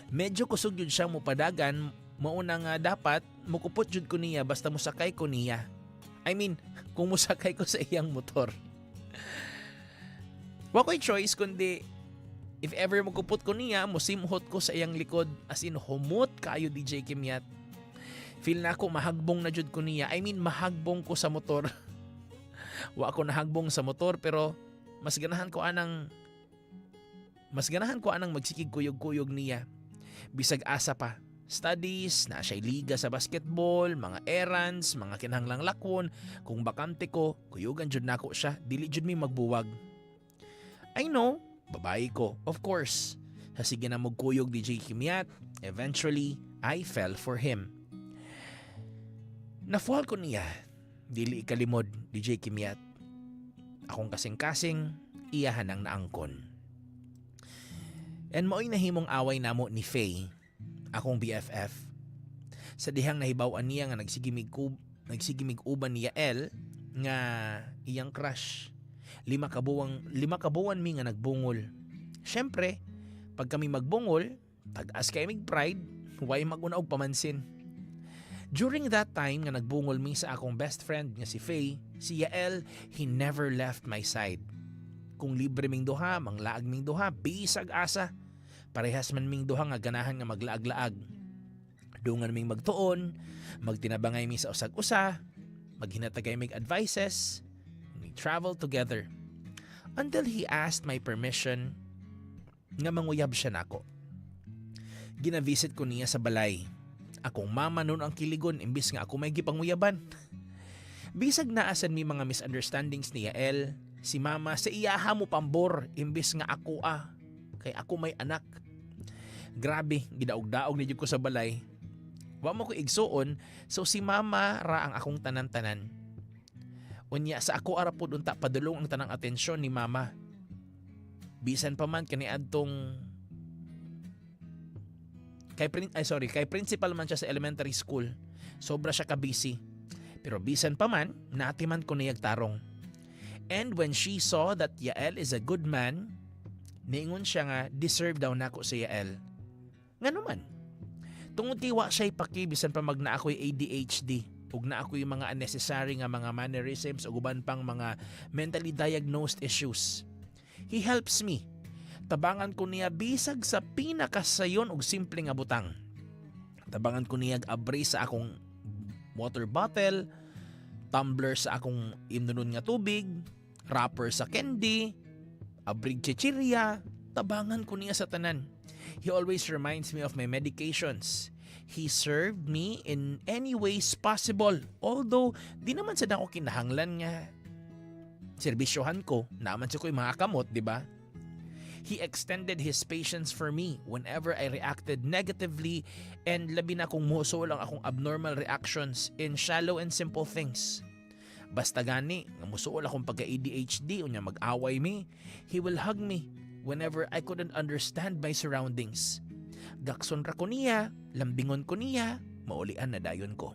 Medyo kusog jud siya mupadagan, mauna nga dapat mukupot jud ko niya basta mosakay ko niya. I mean, kung mosakay ko sa iyang motor. Wa ko'y choice kundi if ever mukupot ko niya, musimhot ko sa iyang likod, as in humot kayo, DJ Kimyat. Feel na ako mahagbong na jud ko niya. I mean, mahagbong ko sa motor. Wa ako nahagbong sa motor pero mas ganahan ko anang magsikig kuyog-kuyog niya. Bisag asa pa. Studies, na siya'y liga sa basketball, mga errands, mga kinahanglang lakwon, kung bakante ko, kuyugan jud nako siya, dili jud mi magbuwag. I know, babae ko, of course. Sa sige na kuyog, DJ Kimyat, eventually, I fell for him. Na-fall ko niya, dili ikalimod, DJ Kimyat. Akong kasing-kasing, iyahan ang naangkon. And mao'y nahimong away namo ni Faye, akong BFF. Sa dihang nahibaw-an niya nga nagsigimig uban ni Yael nga iyang crush. 5 ka buwan mi nga nagbungol. Syempre, pag kami magbungol, tag-as kay mig pride, way maguna og pamansin. During that time nga nagbungol mi sa akong best friend nga si Faye, si Yael, he never left my side. Kung libre ming duha, manglaag ming duha, bisag asa. Parehas man ming duha nga ganahan nga maglaag-laag. Dungan ming magtuon, magtinabangay mi sa usag-usa, maghinatagay mig advices, we travel together. Until he asked my permission nga manguyab siya nako. Gina-visit ko niya sa balay. Akong mama nun ang kiligon imbis nga ako may gipanguyaban. Bisag naasan mi mga misunderstandings ni Yael, si mama sa iyaha mo pambor imbis nga ako ah. Kay ako may anak. Grabe, gidaog-daog ni jud ko sa balay. Wa mo ko igsuon, so si mama ra ang akong tanan-tanan. Unya sa ako ara pud unta padulong ang tanang atensyon ni mama. Bisan pa man kaniadtong kay ay sorry, kay principal man siya sa elementary school. Sobra siya ka busy. Pero bisan pa man, naatiman ko niyag tarong. And when she saw that Yael is a good man, niingon siya nga deserve daw nako si Yael. Ngano man? Tungod kay wa siya'y paki bisan pa mag na ako'y ADHD ug na ako'y mga unnecessary nga mga mannerisms ug uban pang mga mentally diagnosed issues. He helps me. Tabangan ko niya bisag sa pinakasayon ug simple nga butang. Tabangan ko niyag abri sa akong water bottle, tumbler sa akong imnonon nga tubig, wrapper sa candy, abrig chichirya, tabangan ko niya sa tanan. He always reminds me of my medications. He served me in any ways possible. Although, di naman sad ako kinahanglan nga serbisyohan ko. Naa man sad ko'y mga kamot, di ba? He extended his patience for me whenever I reacted negatively and labi na kung musuol ang akong abnormal reactions in shallow and simple things. Basta gani, nga musuol akong pagka-ADHD unya mag-away mi, he will hug me whenever I couldn't understand my surroundings. Gakson ra ko niya, lambingon ko niya, maulian na dayon ko.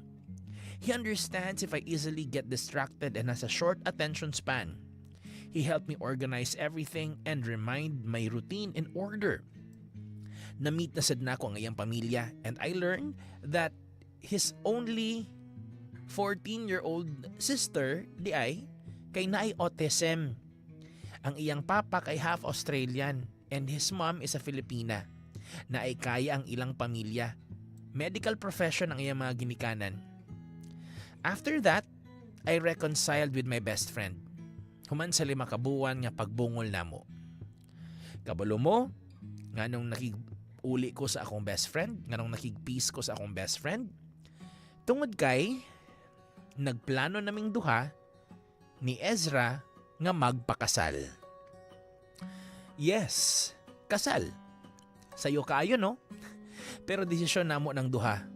He understands if I easily get distracted and has a short attention span. He helped me organize everything and remind my routine in order. Na-meet na sad nako ang iyang pamilya and I learned that his only 14-year-old sister, diay, kay naay autism. Ang iyang papa kay half Australian and his mom is a Filipina. Naay kaya ang ilang pamilya. Medical profession ang iyang mga ginikanan. After that, I reconciled with my best friend. Human sa 5 ka buwan nga pagbungol namo. Kabalo mo, nganong nakig-uli ko sa akong best friend, nganong nakig-peace ko sa akong best friend, tungod kay nagplano naming duha ni Ezra nga magpakasal. Yes, kasal. Sayo kaayo, no? Pero desisyon namo ng duha.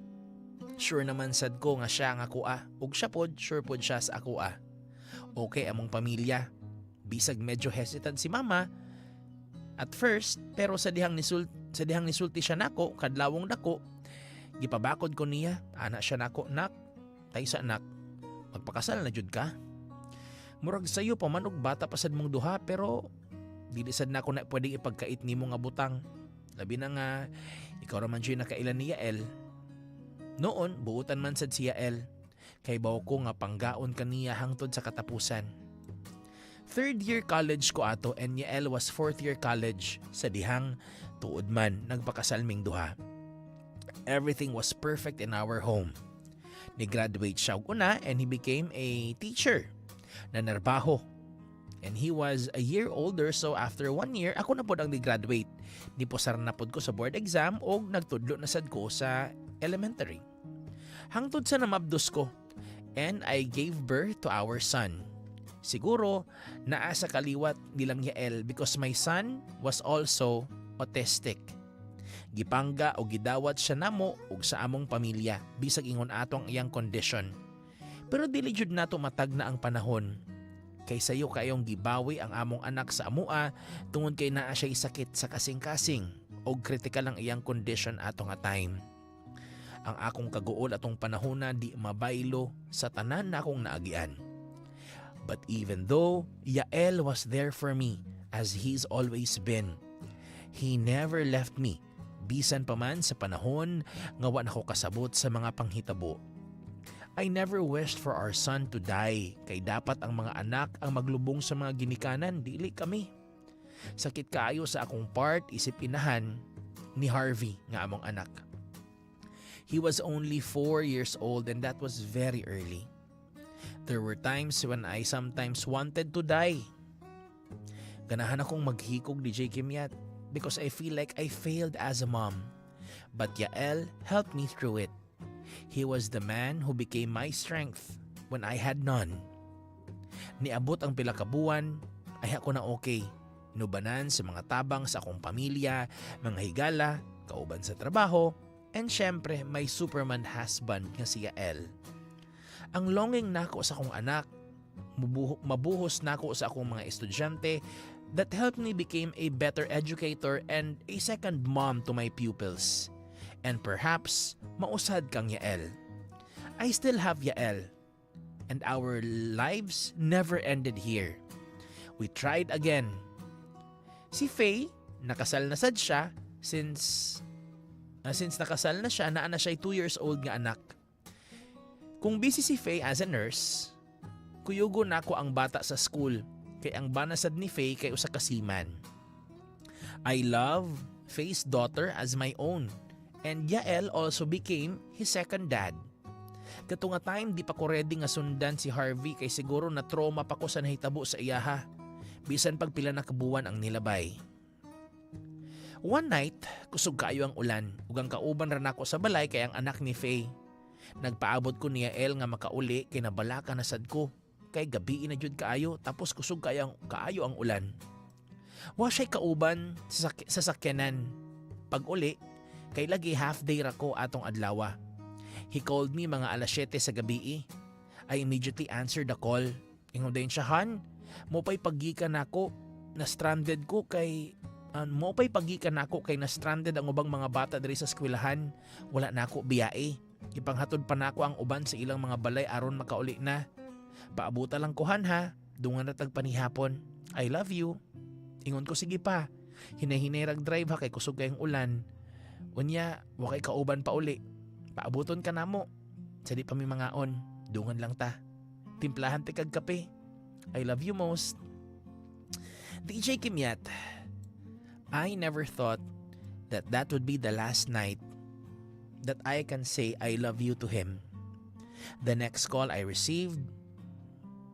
Sure naman sad ko nga siya ang akoa ug siya pod sure pod siya sa akoa. Okay among pamilya. Bisag medyo hesitant si mama at first, pero sa dihang nisulti siya nako kadlawong dako, gipabakod ko niya. Ana siya nako, "Nak, taysa nak, magpakasal na jud ka. Murag sayo pa man og bata pa sad mong duha, pero dili sad nako na pwedeng ipagkait nimo nga butang. Labi na nga ikaw ra man jud nakaila ni Yael." Noon, buutan man sad si Yael. Kay baw ko nga panggaon kaniya hangtod sa katapusan. Third year college ko ato and Yael was fourth year college sa dihang tuod man nagpakasal ming duha. Everything was perfect in our home. Ni-graduate siya og una and he became a teacher na narbaho. And he was a year older, so after one year, ako na pod ang ni-graduate. Nipusar na pod ko sa board exam og nagtudlo na sad ko sa elementary. Hangtod sa namabdos ko and I gave birth to our son. Siguro, naa sa kaliwat nilang Yael because my son was also autistic. Gipangga o gidawat siya namo ug sa among pamilya bisag ingon ato ang iyang condition. Pero dili jud nato matag na ang panahon. Kay sayo kayong gibawi ang among anak sa amua tungod kay naa siya sakit sa kasing-kasing og critical ang iyang condition ato nga time. Ang akong kaguol atong panahona di mabaylo sa tanan na akong naagian. But even though Yael was there for me as he's always been, he never left me bisan pa man sa panahon nga wa nako kasabot sa mga panghitabo. I never wished for our son to die kay dapat ang mga anak ang maglubong sa mga ginikanan, dili kami. Sakit kaayo sa akong part isip inahan ni Harvey nga among anak. He was only 4 years old and that was very early. There were times when I sometimes wanted to die. Ganahan akong maghikog, DJ Kimyat, because I feel like I failed as a mom. But Yael helped me through it. He was the man who became my strength when I had none. Niabot ang pila ka buwan, ay ako na okay. Inubanan sa mga tabang sa akong pamilya, mga higala, kauban sa trabaho, and syempre may Superman husband nga si Yael. Ang longing nako sa akong anak, mabuhos nako sa akong mga estudyante that helped me became a better educator and a second mom to my pupils. And perhaps, mausad kang Yael. I still have Yael. And our lives never ended here. We tried again. Si Faye, nakasal na sad siya since nakasal na siya, naa na siya 2 years old nga anak. Kung busy si Faye as a nurse, kuyugo nako ang bata sa school kay ang bana sad ni Faye kay usa ka seaman. I love Faye's daughter as my own And Yael also became his second dad. Kato nga time, di pa ko ready nga sundan si Harvey kay siguro na trauma pa ko sa nahitabo sa iyaha. Bisan pag pila na kabuwan ang nilabay. One night, kusog kaayo ang ulan ug ang kauban ra nako sa balay kay ang anak ni Faye. Nagpaabot ko ni Yael nga makauli kay nabalaka na sad ko. Kay gabi na jud kaayo, tapos kusog kaayo ang ulan. Wa siya'y kauban sa sakyanan. Pag uli, kay lagi half day ra ko atong adlawa. He called me mga alas 7 sa gabi. I immediately answered the call. Ingon dayon siya, "Han, mopay paggikan nako, na stranded ko kay mopay paggikan nako kay na stranded ang ubang mga bata diri sa eskwelahan. Wala nako biyae. Ipanghatod pa nako ang uban sa ilang mga balay aron makauli na. Paabuta lang ko, Han, ha. Dungan na tag panihapon. I love you." Ingon ko, "Sige pa. Hinay-hinay rag drive ha kay kusog kayong ulan. Unya, wa kay kauban pa uli. Paabuton ka namo. Sa di pa mi mangaon. Dungan lang ta. Timplahan ti kag kape. I love you most." DJ Kimyat, I never thought that that would be the last night that I can say "I love you" to him. The next call I received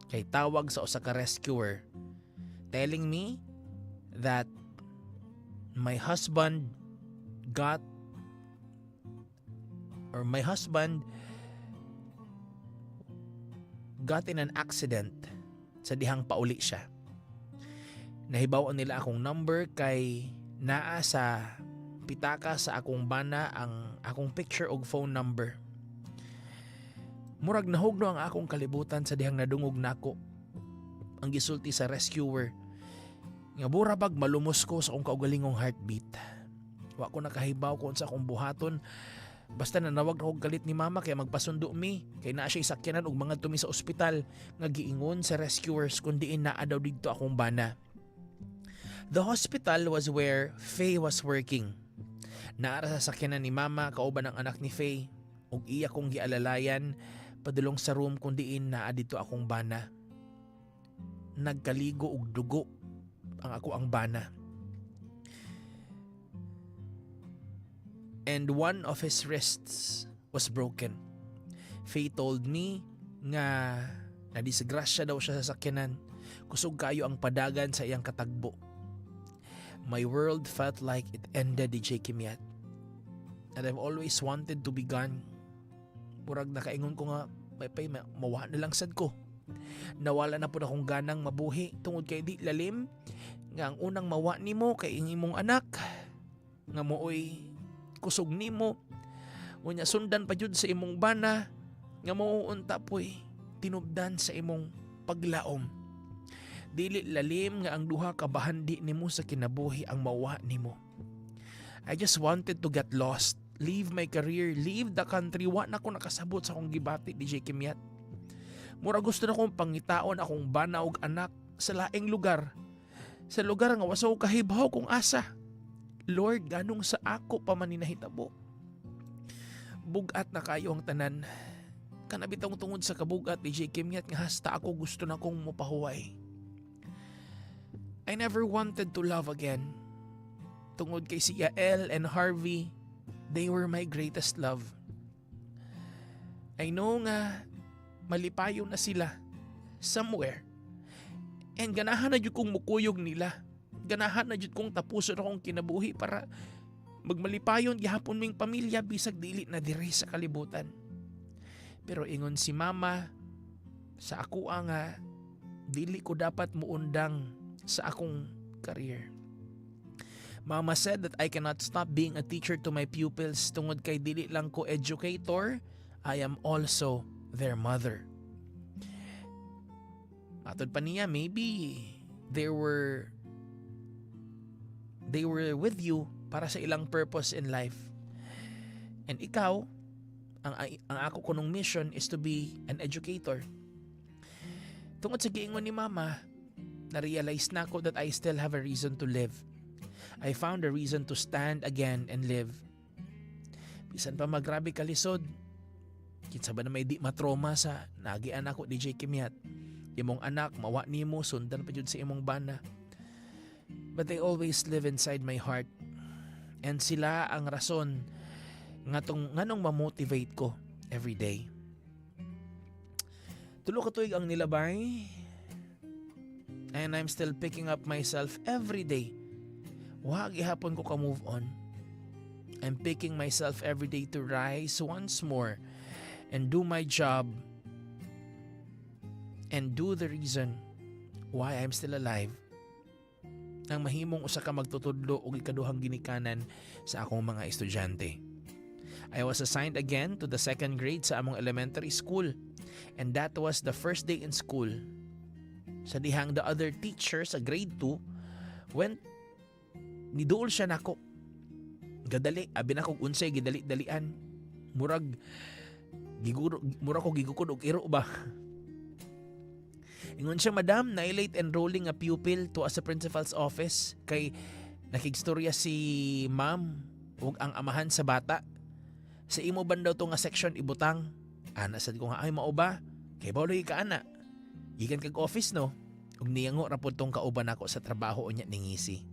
kay tawag sa usa ka rescuer telling me that my husband got or my husband got in an accident sa dihang pauli siya. Nahibaw nila akong number kay naa sa pitaka sa akong bana ang akong picture og phone number. Murag nahugno ang akong kalibutan sa dihang nadungog nako ang gisulti sa rescuer nga mura bag malumos ko sa akong kaugalingong heartbeat. Wa ko nakahibaw kung sa akong buhaton. Basta nanawag na kog kalit ni Mama kay magpasundo mi kay naa siya sakyanan ug mga tumi sa ospital nga giingon sa rescuers kun diin naa daw didto akong bana. The hospital was where Faye was working. Naa ra sa sakyanan ni Mama kauban ang anak ni Faye ug iya kong gialalayan padulong sa room kung diin naa didto akong bana. Nagkaligo og dugo ang ako ang bana. And one of his wrists was broken. Faye told me nga nadisgrasya daw siya sa sakyanan. Kusog kayo ang padagan sa iyang katagbo. My world felt like it ended, DJ Kimyat. And I've always wanted to be gone. Murag nakaingon ko nga, may pay, mawa na lang sad ko. Nawala na pud akong ganang mabuhi tungod kay di lalim nga ang unang mawa nimo kay ang imong anak nga mooy kusog nimo, unya sundan pa jud sa imong bana nga mauunta poy tinubdan sa imong paglaom. Dili lalim nga ang duha ka bahandi nimo sa kinabuhi ang mawa nimo. I just wanted to get lost, leave my career, leave the country. Wa na ko nakasabot sa akong gibati, DJ Kimyat. Mura gusto na kong pangitaon akong bana og anak sa laing lugar. Sa lugar nga wa ko kahibaw kung asa. Lord, ganong sa ako pa man ni nahitabo? Bugat na kayo ang tanan. Kana bitong tungod sa kabugat, DJ Kimyat, nga hasta ako gusto na kong mopahuway. I never wanted to love again. Tungod kay si Yael and Harvey, they were my greatest love. I know nga malipayon na sila somewhere. And ganahan na jud kong mukuyog nila. Ganahan na jud kong tapuson akong kinabuhi para magmalipayon gihapon ming pamilya bisag dili na diri sa kalibutan. Pero ingon si Mama sa ako nga dili ko dapat muundang sa akong career. Mama said that I cannot stop being a teacher to my pupils tungod kay dili lang ko educator, I am also their mother. Matod pa niya, maybe they were with you para sa ilang purpose in life. And ikaw, ang ako kunong mission is to be an educator. Tungod sa giingon ni Mama, na-realize na ako that I still have a reason to live. I found a reason to stand again and live. Bisan pa magrabe kalisod, kinsa ba na may di matroma sa nagian ako, DJ Kimyat? Imong anak, mawa nimo, sundan pa jud sa imong bana. But they always live inside my heart. And sila ang rason Ngatong nganong ma-motivate ko every day. 3 ka tuig ang nilabay and I'm still picking up myself every day. Wa gihapon ko ka move on. I'm picking myself every day to rise once more and do my job and do the reason why I'm still alive, ang mahimong usa ka magtutudlo og ikaduhang ginikanan sa akong mga estudyante. I was assigned again to the second grade sa among elementary school, and that was the first day in school. Sa dihang the other teacher sa grade 2 went, niduol siya nako. Gadali, abi nako, unsay gidali-dalian. Murag giguro, murag ko gigukod og iro ba. Ingon siya, "Madam, na late enrolling a pupil to sa principal's office kay nakigstorya si ma'am ug ang amahan sa bata. Sa imo ban daw to nga section ibutang?" Ana sad ko nga, "Ay, mao ba? Kay bawloy ka ana. Gikan kag office, no?" Ug niyango ra pud tong kauban nako sa trabaho unya ningisi.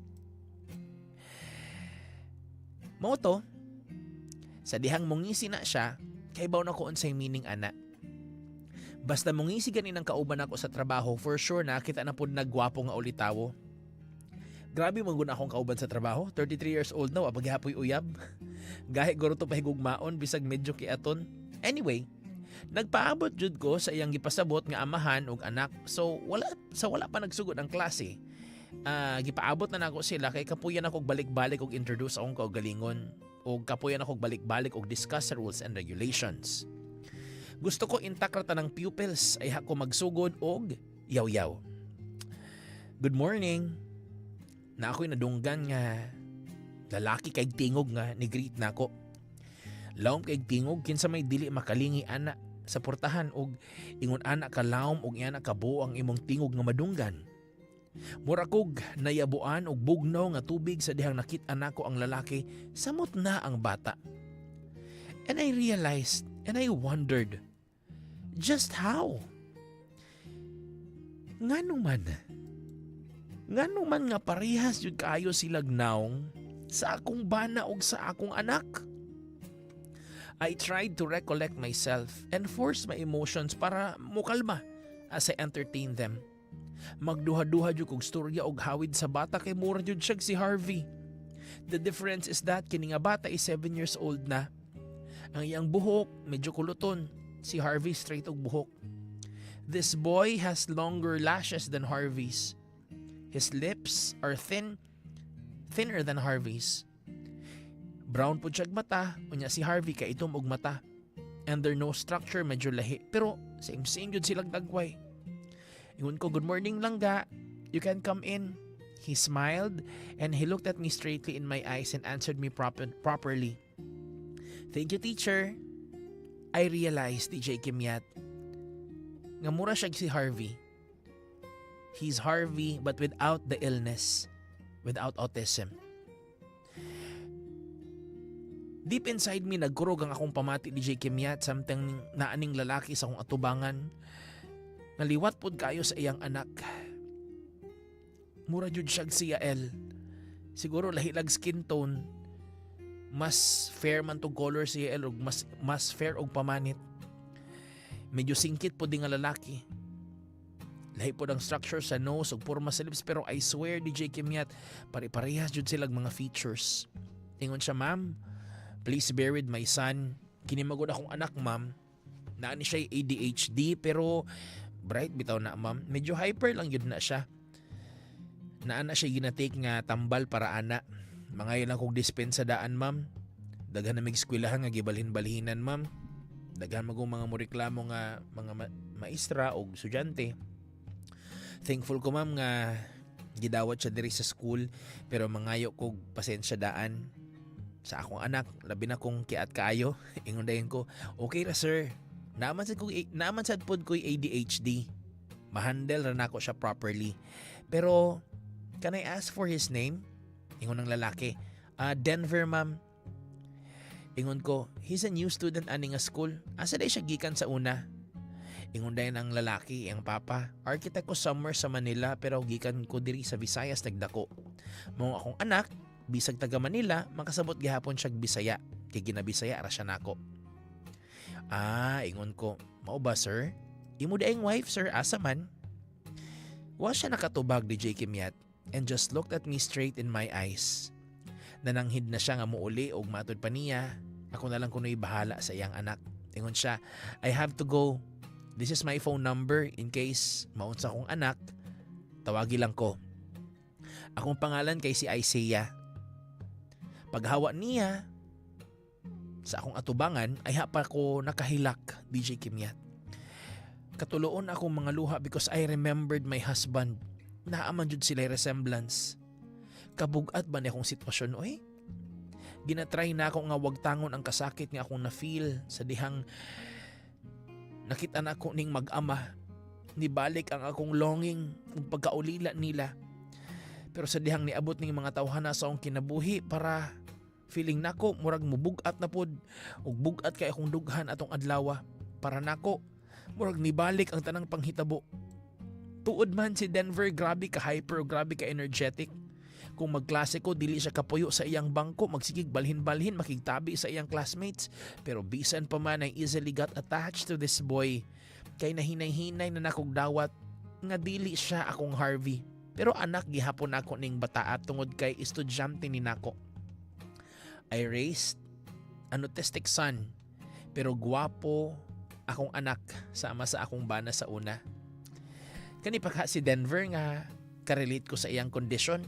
Mao to, sa dihang mongisi na siya, kay baw na ko unsay meaning ana. Basta mongisi gani ng kauban nako sa trabaho, for sure na kita na pud nagwapo nga ulitawo. Grabe man gud akong kauban sa trabaho. 33 years old na, wa pa gihapoy uyab. Gahi guro to pahigugmaon bisag medyo kiaton. Anyway, nagpaabot jud ko sa iyang gipasabot nga amahan ug anak. So wala sa wala pa nagsugod ang klase. Gipaabot na nako sila kay kapuyan ako og balik-balik og introduce akong kaugalingon og kapuyan ako og balik-balik og discuss sa rules and regulations. Gusto ko intact ra tanang pupils ay ako magsugod og yaw-yaw. "Good morning." Na ako'y nadunggan nga lalaki kay tingog nga ni greet nako. Lawom kay tingog, kinsa may dili makalingi ana sa portahan og ingon ana ka lawom og ana ka ang imong tingog nga madunggan. Mura kog nayabuan og bugnaw nga tubig sa dihang nakit-an nako ang lalaki samot na ang bata. And I realized and I wondered just how. Ngano man? Ngano man nga parehas jud kaayo silag nawong sa akong bana og sa akong anak? I tried to recollect myself and force my emotions para mukalma as I entertain them. Magduha-duha jud kog storya og hawid sa bata kay mura jud siya si Harvey. The difference is that kini nga bata is 7 years old na. Ang iyang buhok medyo kuluton. Si Harvey, straight og buhok. This boy has longer lashes than Harvey's. His lips are thin, thinner than Harvey's. Brown po siya'g mata, unya si Harvey kay itom og mata. And their nose structure medyo lahi, pero same same jud silang dagway. Ingon ko, "Good morning, langga. You can come in." He smiled and he looked at me straightly in my eyes and answered me properly. "Thank you, teacher." I realized, DJ Kimyat, nga mura siya si Harvey. He's Harvey but without the illness, without autism. Deep inside me, nagkurog ang akong pamati, DJ Kimyat, samtang naaning lalaki sa akong atubangan. Naliwat pod kayo sa iyang anak. Mura jud siya si Yael. Siguro lahi lag skin tone. Mas fair man tong color si Yael ug mas fair og pamanit. Medyo singkit po din nga lalaki. Lahi pod ang structure sa nose ug porma sa lips, pero I swear, DJ Kimyat, pare-parehas jud silag mga features. Ingon siya, "Ma'am, please bear with my son. Kini magud akong anak, ma'am. Naa ni siya ADHD pero bright bitaw na, ma'am. Medyo hyper lang yun na siya. Naa na siya ginatake nga tambal para ana. Mangayo lang kog dispensa daan, ma'am. Daghan na mig eskwelahan nga gibalhin-balhinan, ma'am. Daghan magong mga moreklamo nga mga maestra og estudyante. Thankful ko, ma'am, nga gidawat siya diri sa school pero mangayo kog pasensya daan sa akong anak, labi na kung kiat kaayo." Ingon dayon ko, "Okay ra, sir. Naaman sad pod ko'y ADHD. Mahandle ra nako siya properly. Pero can I ask for his name?" Ingon ng lalaki, "Ah, Denver, ma'am." Ingon ko, "He's a new student ani nga school. Asa day siya gikan sa una?" Ingon dayon ang lalaki, ang papa, "Architect ko somewhere sa Manila pero gikan ko diri sa Visayas nagdako. Mao akong anak, bisag taga Manila, makasabot gihapon siya Bisaya." Kay ginabisaya ra siya nako. "Ah," ingon ko, "mao ba, sir? Imo diayng wife, sir, asa man?" Wa siya nakatubag, DJ Kimyat, and just looked at me straight in my eyes. Nananghid na siya nga muuli og matud pa niya, ako na lang kuno'y bahala sa iyang anak. Ingon siya, "I have to go. This is my phone number in case maunsa kong anak, tawagi lang ko. Akong pangalan kay si Isaiah." Paghawa niya sa akong atubangan, ayha pa ko nakahilak, DJ Kimyat. Katuloon akong mga luha because I remembered my husband. Naa man jud sila resemblance. Kabugat ba ni akong sitwasyon, oy? Ginatry na ako nga wag tangon ang kasakit nga akong na-feel sa dihang nakita na ako ning mag-ama. Nibalik ang akong longing ug pagkaulila nila. Pero sa dihang niabot ning mga tawhana sa akong kinabuhi, para feeling nako murag mubugat na pod ug bugat kay akong dughan atong adlaw. Para nako murag nibalik ang tanang panghitabo. Tuod man si Denver, grabe ka hyper, grabe ka energetic. Kung magklase ko, dili siya kapuyo sa iyang bangko, magsigig balhin-balhin, makigtabi sa iyang classmates. Pero bisan pa man, I easily got attached to this boy. Kay nahinay-hinay na nakog dawat nga dili siya akong Harvey. Pero anak gihapon ako ning bataa tungod kay estudyante ni nako. I raised an autistic son, pero gwapo akong anak sama sa akong bana sa una. Kani pa ka si Denver nga karelate ko sa iyang kondisyon.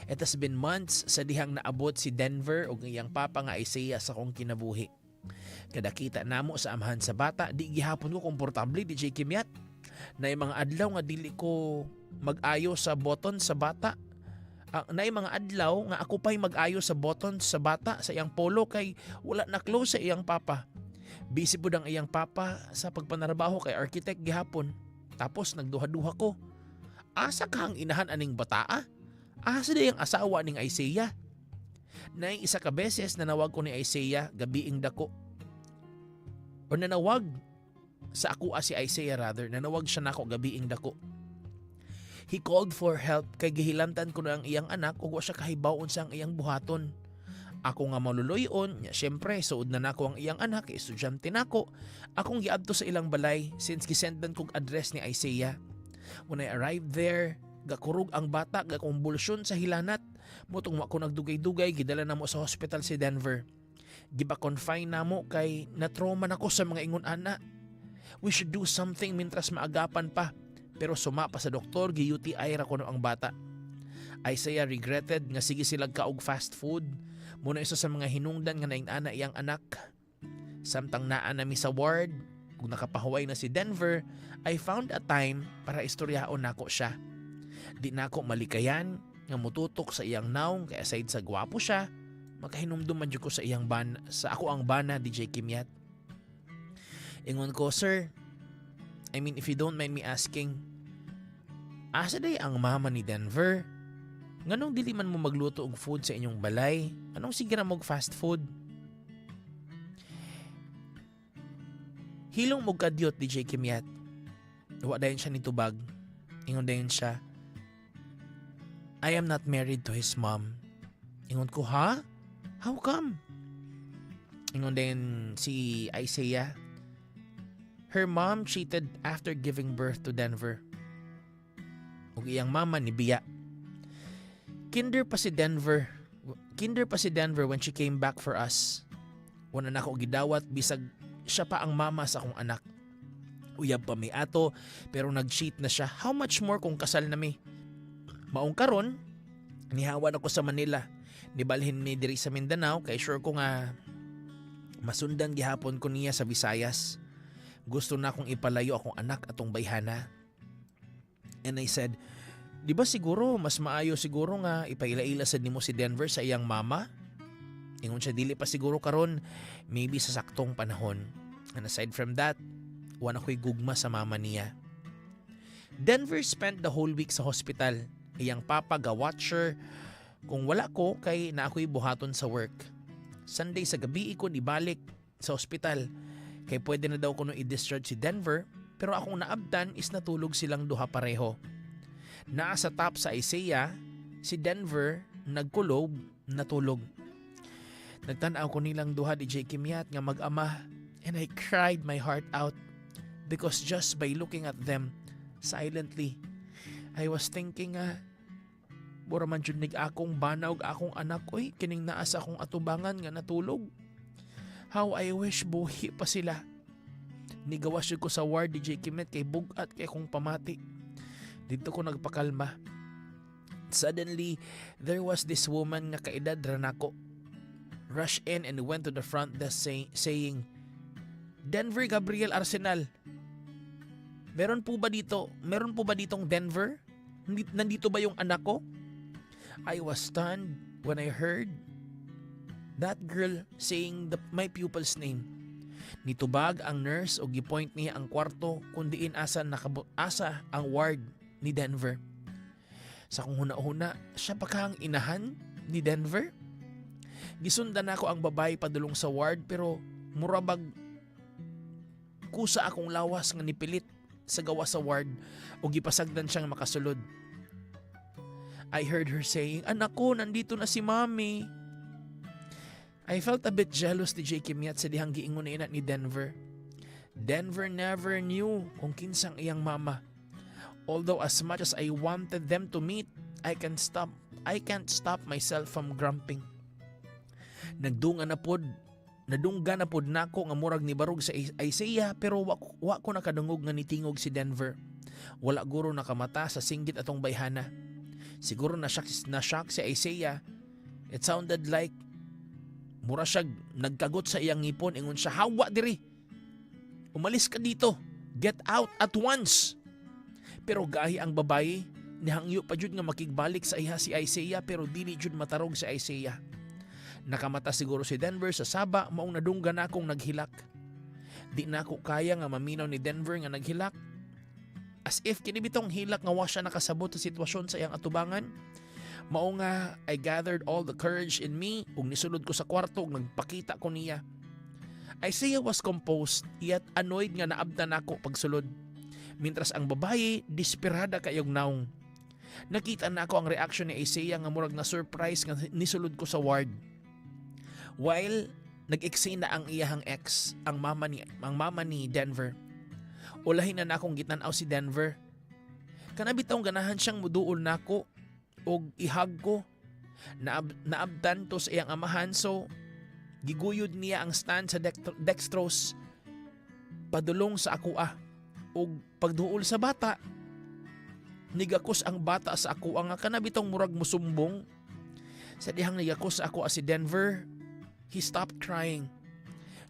It has been months sa dihang naabot si Denver ug iyang papa nga Isaiah sa akong kinabuhi. Kada kita namo sa amahan sa bata, di gihapon ko komportable, DJ Kimyat. Naay mga adlaw nga dili ko mag-ayo sa button sa bata. Naay mga adlaw nga ako pa'y mag-ayo sa button sa bata sa iyang polo kay wala na close sa iyang papa. Busy pud ang iyang papa sa pagpanarbaho kay architect gihapon. Tapos nagduha-duha ko. Asa kahang inahan aning bataa? Asa diay ang asawa ning Isaiah? Naay isa ka beses nanawag ko ni Isaiah gabiing dako. O nanawag sa ako si Isaiah rather, nanawag siya nako gabiing dako. He called for help kay gihilantan ko na ang iyang anak ug wa siya kahibaw unsa ang iyang buhaton. Ako nga maluluyon, nya syempre suod na nako ang iyang anak, kay estudyante nako. Akong giadto sa ilang balay since gisendan kog address ni Isaiah. When I arrived there, gakurog ang bata, gakumbulsyon sa hilanat. Mao tong wa ko nagdugay-dugay, gidala namo sa hospital si Denver. Gipa-confine namo kay na-trauma nako sa mga ingon ana. We should do something mintras maagapan pa. Pero suma pa sa doktor, gi-UTI ra kuno ang bata. Isaiah regretted nga sige sila kaog fast food. Mao na isa sa mga hinungdan nga naing-ana iyang anak. Samtang naa nami sa ward, ug nakapahuway na si Denver, I found a time para istoryaon nako siya. Di nako malikayan nga mututok sa iyang nawong kay aside sa gwapo siya, makahinumdum man jud ko sa iyang ban sa ako ang bana, DJ Kimyat. Ingon ko, "Sir, I mean, if you don't mind me asking, asa diay ang mama ni Denver? Nganong dili man mo magluto og food sa inyong balay? Anong sige ra mo fast food?" Hilong mo kadyot, DJ Kimyat. Wa dayon siya nitubag. Ingon dayon siya, "I am not married to his mom." Ingon ko, "Ha? How come?" Ingon din si Isaiah, "Her mom cheated after giving birth to Denver. Ug iyang mama ni biya. Kinder pa si Denver. Kinder pa si Denver when she came back for us. Wala na ako gidawat bisag siya pa ang mama sa akong anak. Uyab pa mi ato pero nag-cheat na siya. How much more kung kasal na mi? Maong karon nihawan ako sa Manila. Nibalhin mi diri sa Mindanao kay sure ko nga masundan gihapon ko niya sa Visayas. Gusto na akong ipalayo akong anak atong bayhana." And I said, "Di ba siguro mas maayo siguro nga ipaila-ila sad nimo si Denver sa iyang mama?" Ingon siya, "Dili pa siguro karon, maybe sa saktong panahon. And aside from that, wala ko'y gugma sa mama niya." Denver spent the whole week sa hospital. Iyang papa ga-watcher kung wala ko kay naa ko'y buhaton sa work. Sunday sa gabi ko nibalik sa ospital kay pwede na daw kuno i-discharge si Denver, pero akong naabtan is natulog silang duha pareho. Naa sa top sa Isaiah, si Denver nagkulob, natulog. Nagtan-aw ko nilang duha, DJ Kimyat, nga mag-ama, and I cried my heart out because just by looking at them silently, I was thinking nga mura man jud nig akong bana ug akong anak oy, kining naa sa akong atubangan nga natulog. How I wish buhi pa sila. Nigawas jud ko sa ward, DJ Kimyat, kay bugat kay akong pamati. Didto ko nagpakalma. Suddenly, there was this woman nga kaedad ra nako rush in and went to the front desk saying, "Denver Gabriel Arsenal. Meron po ba dito? Meron po ba ditong Denver? Nandito ba yung anak ko?" I was stunned when I heard that girl saying my pupil's name. Nitubag ang nurse o gipoint niya ang kwarto kung diin asa ang ward ni Denver. Sa akong huna-huna, siya pa ka ang inahan ni Denver? Gisundan nako ang babae padulong sa ward pero murabag kusa akong lawas nga nipilit sa gawas sa ward o gipasagdan siyang makasulod. I heard her saying, "Anak ko, nandito na si Mommy." I felt a bit jealous, DJ Kimyat, sa dihang giingon na ina ni Denver. Denver never knew kung kinsang iyang mama. Although as much as I wanted them to meet, I can't stop myself from grumping. Nagdunga na pod nadungga na pod nako nga murag ni barog sa Isaiah pero wa ko nakadungog nga nitingog si Denver. Wala guro nakamata sa singgit atong bayhana. Siguro na shock si Isaiah. It sounded like mura siya nagkagot sa iyang ngipon. Ingon siya, "Hawa diri. Umalis ka dito. Get out at once." Pero gahi ang babae, nihangyo pa jud nga makigbalik sa iha si Isaiah pero dili jud matarog si Isaiah. Nakamata siguro si Denver sa saba, maong nadunggan akong naghilak. Di na ako kaya nga maminaw ni Denver nga naghilak. As if kini bitong hilak nga wa siya nakasabot sa sitwasyon sa iyang atubangan. Mao nga I gathered all the courage in me ug nisulod ko sa kwarto ug nagpakita ko niya. Isaiah was composed yet annoyed nga naabtan nako pagsulod. Mintras ang babae, desperada kayog naong. Nakita nako ang reaction ni Isaiah nga murag na surprise nga nisulod ko sa ward. While nag-eksena ang iyahang ex, ang mama ni Denver. Ulahin na nakong gitan-aw si Denver. Kana bitawng ganahan siyang muduol nako og i-hug ko. Naabtan to sa iyang amahan, so giguyod niya ang stand sa dextrose padulong sa akoa ug pagduol sa bata, nigakos ang bata sa ako nga kana bitong murag musumbong. Sa dihang nigakos sa ako si Denver, he stopped crying.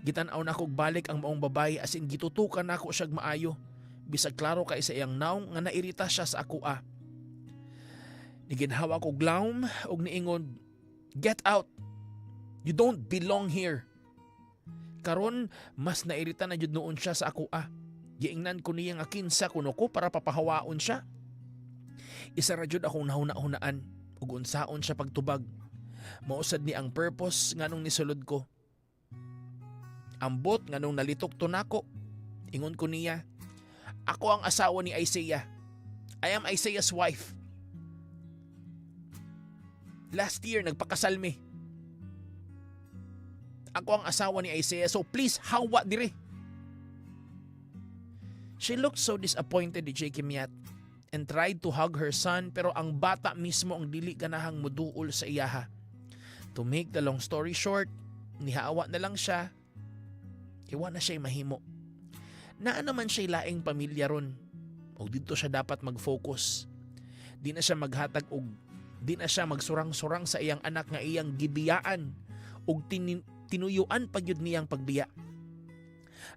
Gitan-aw nako og balik ang maong babae, as in gitutukan nako siya maayo bisag klaro kay sa iyang naong nga nairita siya sa akoa. Niginhawa ko glawm ug niingon, "Get out. You don't belong here." Karon mas nairita na jud noon siya sa akoa. Giingnan ko niya nga kinsa kuno ko para papahawaon siya. Isa ra jud akong nahuna-hunaan ug unsaon siya pagtubag. Mao sad ni ang purpose nganong nisulod ko. Ambot nganong nalitok to nako. Ingon ko niya, "Ako ang asawa ni Isaiah. I am Isaiah's wife. Last year, nagpakasal mi. Ako ang asawa ni Isaiah, so please, hawa dire." She looked so disappointed, DJ Kimyat, and tried to hug her son pero ang bata mismo ang dili ganahang muduol sa iyaha. To make the long story short, nihawa na lang siya. Iwa na siya'y mahimo. Naa naman siya'y laing pamilya ron. O didto siya dapat mag-focus. Di na siya magsurang-surang sa iyang anak nga iyang gibiyaan ug tinuyuan pa gyud niyang pagbiya.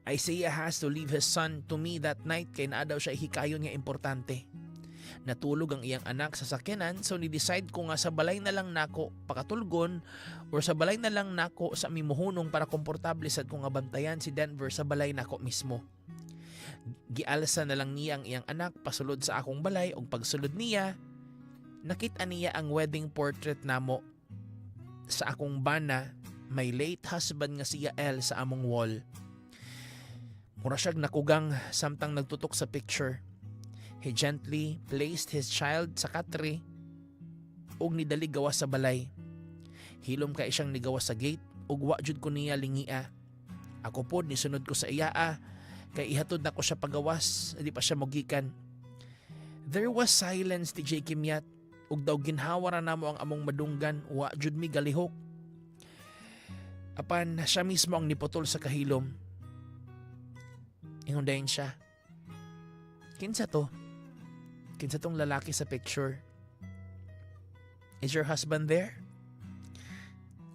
Isaiah has to leave his son to me that night kay naa daw siya hikayon nga importante. Natulog ang iyang anak sa sakyanan, so ni-decide ko nga sa balay na lang nako pakatulgon or sa balay na lang nako sa mimuhunong para komportable sad ko nga bantayan si Denver sa balay nako mismo. Gialsa na lang niya ang iyang anak pasulod sa akong balay ug pagsulod niya, nakita niya ang wedding portrait namo sa akong bana, my late husband nga si Yael, sa among wall. Mura siyag nakugang samtang nagtutok sa picture. He gently placed his child sa katre ug nidali gawas sa balay. Hilom kay siyang nigawas sa gate Ug wa jud ko niya lingia. Ako pod nisunod ko sa iya kay ihatod na ko siya pagawas, di pa siya mogikan. There was silence, DJ Kimyat, ug daw ginhawa ra namo ang among madunggan, wa jud mi galihok. Apan siya mismo ang niputol sa kahilom. Ingon dayon siya, "Kinsa to? Kinsa tong lalaki sa picture? Is your husband there?"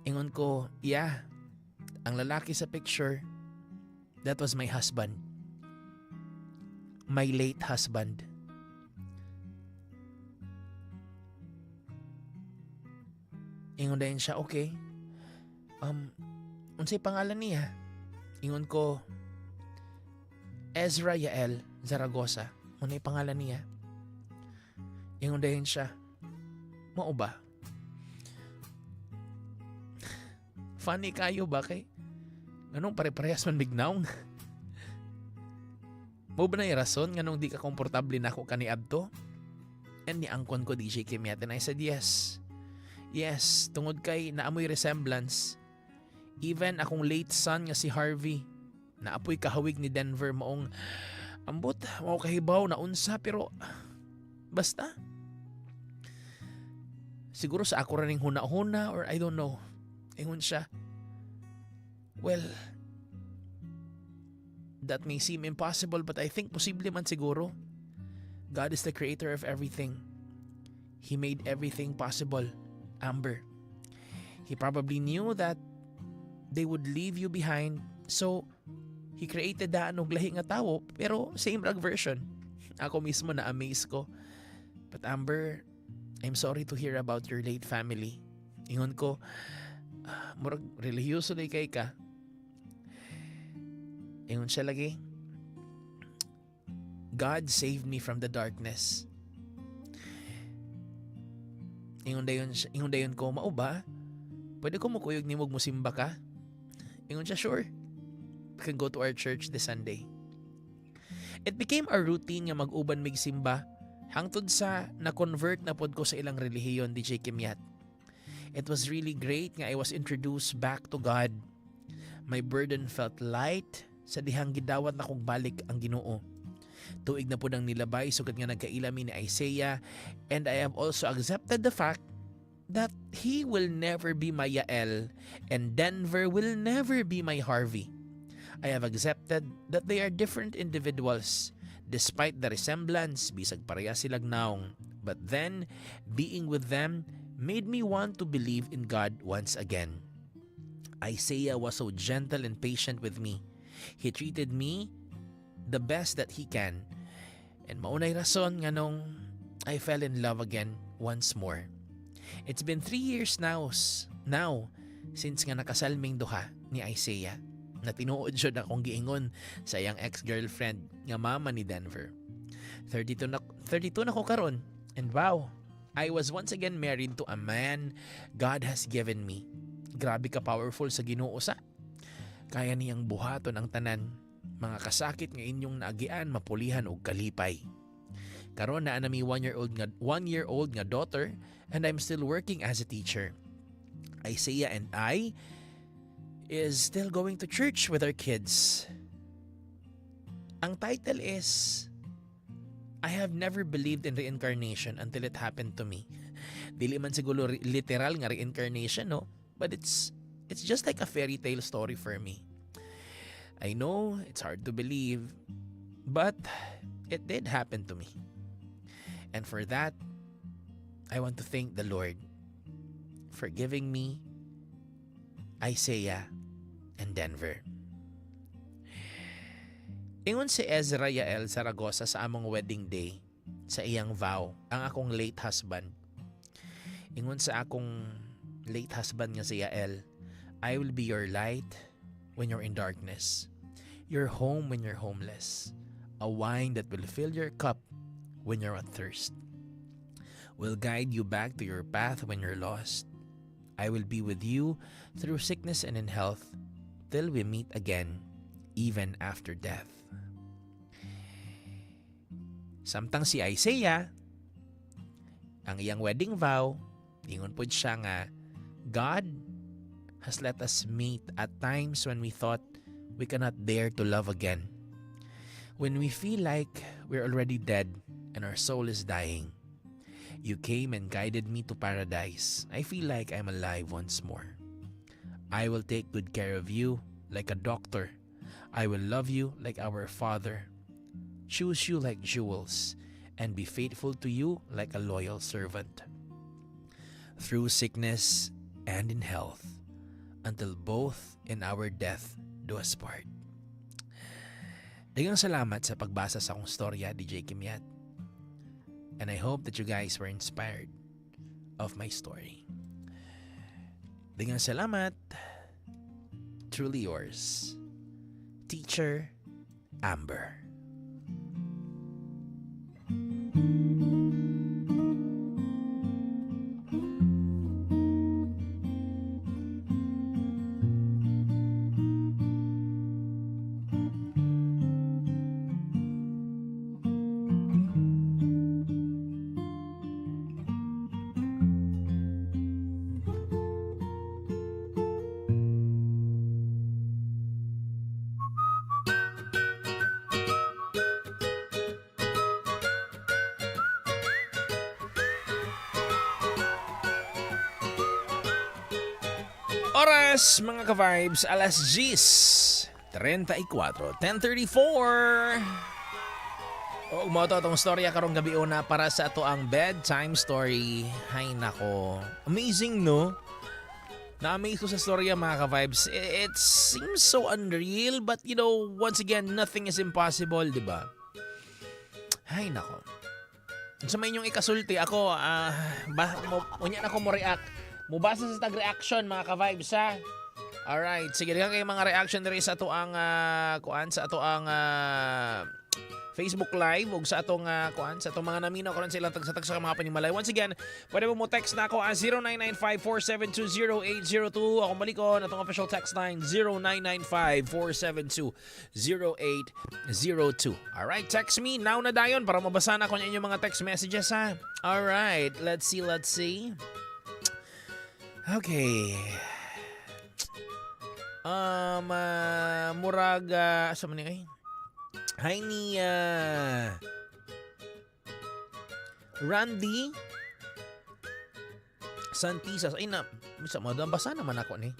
Ingon ko, "Yeah. Ang lalaki sa picture, that was my husband. My late husband." Ingon dayon siya, "Okay. Unsay pangalan niya?" Ingon ko, "Ezra Yael Zaragoza. Unay pangalan niya." Ingon dayon siya, "Mao ba?" Funny kayo ba kay? Nganong pare-parehas man mignawng? Mao ba na rason nganong di ka komportable nako kaniadto? And niangkon ko, DJ Kimyat, and I said yes. Yes, tungod kay naamoy resemblance. Even akong late son nga si Harvey, naapoy kahawig ni Denver, maong ambot, mao kahibaw na unsa, pero basta. Siguro sa ako ra ning huna-huna or I don't know. Ingon siya, "Well, that may seem impossible, but I think posible man siguro. God is the creator of everything. He made everything possible, Amber. He probably knew that they would leave you behind, so He created daan og lahi nga tawo, pero same rag version." Ako mismo na amaze ko. "But Amber, I'm sorry to hear about your late family." Ingon ko, "Murag relihiyoso day kay ka." Ingon siya lagi, "God saved me from the darkness." Ingon dayon ko, "Mao ba? Pwede ko mukuyog nimo og musimba ka?" Ingon siya, "Sure. We can go to our church this Sunday." It became a routine nga mag-uban mig simba hangtod sa na-convert na pod ko sa ilang relihiyon, DJ Kimyat. It was really great nga I was introduced back to God. My burden felt light sa dihang gidawat na kong balik ang Ginoo. Tuig na pod ang nilabay sugad nga nagkaila mi ni Isaiah, and I have also accepted the fact that he will never be my Yael and Denver will never be my Harvey. I have accepted that they are different individuals despite the resemblance, bisag pareha silag naong. But then, being with them made me want to believe in God once again. Isaiah was so gentle and patient with me. He treated me the best that he can. And maunay rason nganong I fell in love again once more. It's been 3 years now since nga nakasal ming duha ni Isaiah, na tinuod jud akong giingon sa iyang ex-girlfriend nga mama ni Denver. 32 na, 32 na ko karon, and wow, I was once again married to a man God has given me. Grabe ka powerful sa Ginoo sa. Kaya niyang buhaton ang tanan. Mga kasakit nga inyong naagian, mapulihan og kalipay. Karon naa nami 1 year old nga daughter, and I'm still working as a teacher. Isaiah and I is still going to church with our kids. Ang title is "I have never believed in reincarnation until it happened to me." Dili man siguro literal nga reincarnation, no? But it's just like a fairy tale story for me. I know it's hard to believe, but it did happen to me. And for that, I want to thank the Lord for giving me Isaiah and Denver. Ingon si Ezra Yael Zaragoza sa among wedding day, sa iyang vow, ang akong late husband. Ingon sa akong late husband nga si Yael, "I will be your light when you're in darkness, your home when you're homeless, a wine that will fill your cup when you're athirst, will guide you back to your path when you're lost. I will be with you through sickness and in health till we meet again, even after death." Samtang si Isaiah, ang iyang wedding vow, ingon pod siya nga, "God has let us meet at times when we thought we cannot dare to love again. When we feel like we're already dead and our soul is dying, you came and guided me to paradise. I feel like I'm alive once more. I will take good care of you like a doctor. I will love you like our father, choose you like jewels, and be faithful to you like a loyal servant. Through sickness and in health, until both in our death do us part. Daghang salamat sa pagbasa sa akong storya, DJ Kimyat. And I hope that you guys were inspired of my story. Daghang salamat. Truly yours, Teacher Amber. Oras, mga ka-vibes, alas 10:34, 10:34. O mao to atong storya karong gabi una para sa ato ang bedtime story. Hay nako. Amazing, no? Na-amaze ko sa storya, mga ka-vibes. It seems so unreal, but once again, nothing is impossible, di ba? Hay nako. Sa may inyong ikasulti, ako, ba, mo, unya na ko mo react. Mubasa sa tag reaction, mga ka-vibes, ha? Alright, sige lang kayo mga reaction diri sa ato ang kuan sa ato ang Facebook Live ug sa atong kuan sa atong mga naminaw karon sa ilang tagsa-tagsa ka mga panimalay. Once again, pwede mo mo text na ako ang 0995-472-0802. Akong balikon atong official text line 0995-472-0802. Alright, text me now na dayon para mabasa na ko inyong mga text messages, ha. Alright, let's see, let's see. Okay. Murag asa man ni ay? Hi ni Randy Santisas. Ay na, bisa mo basa naman ako ni.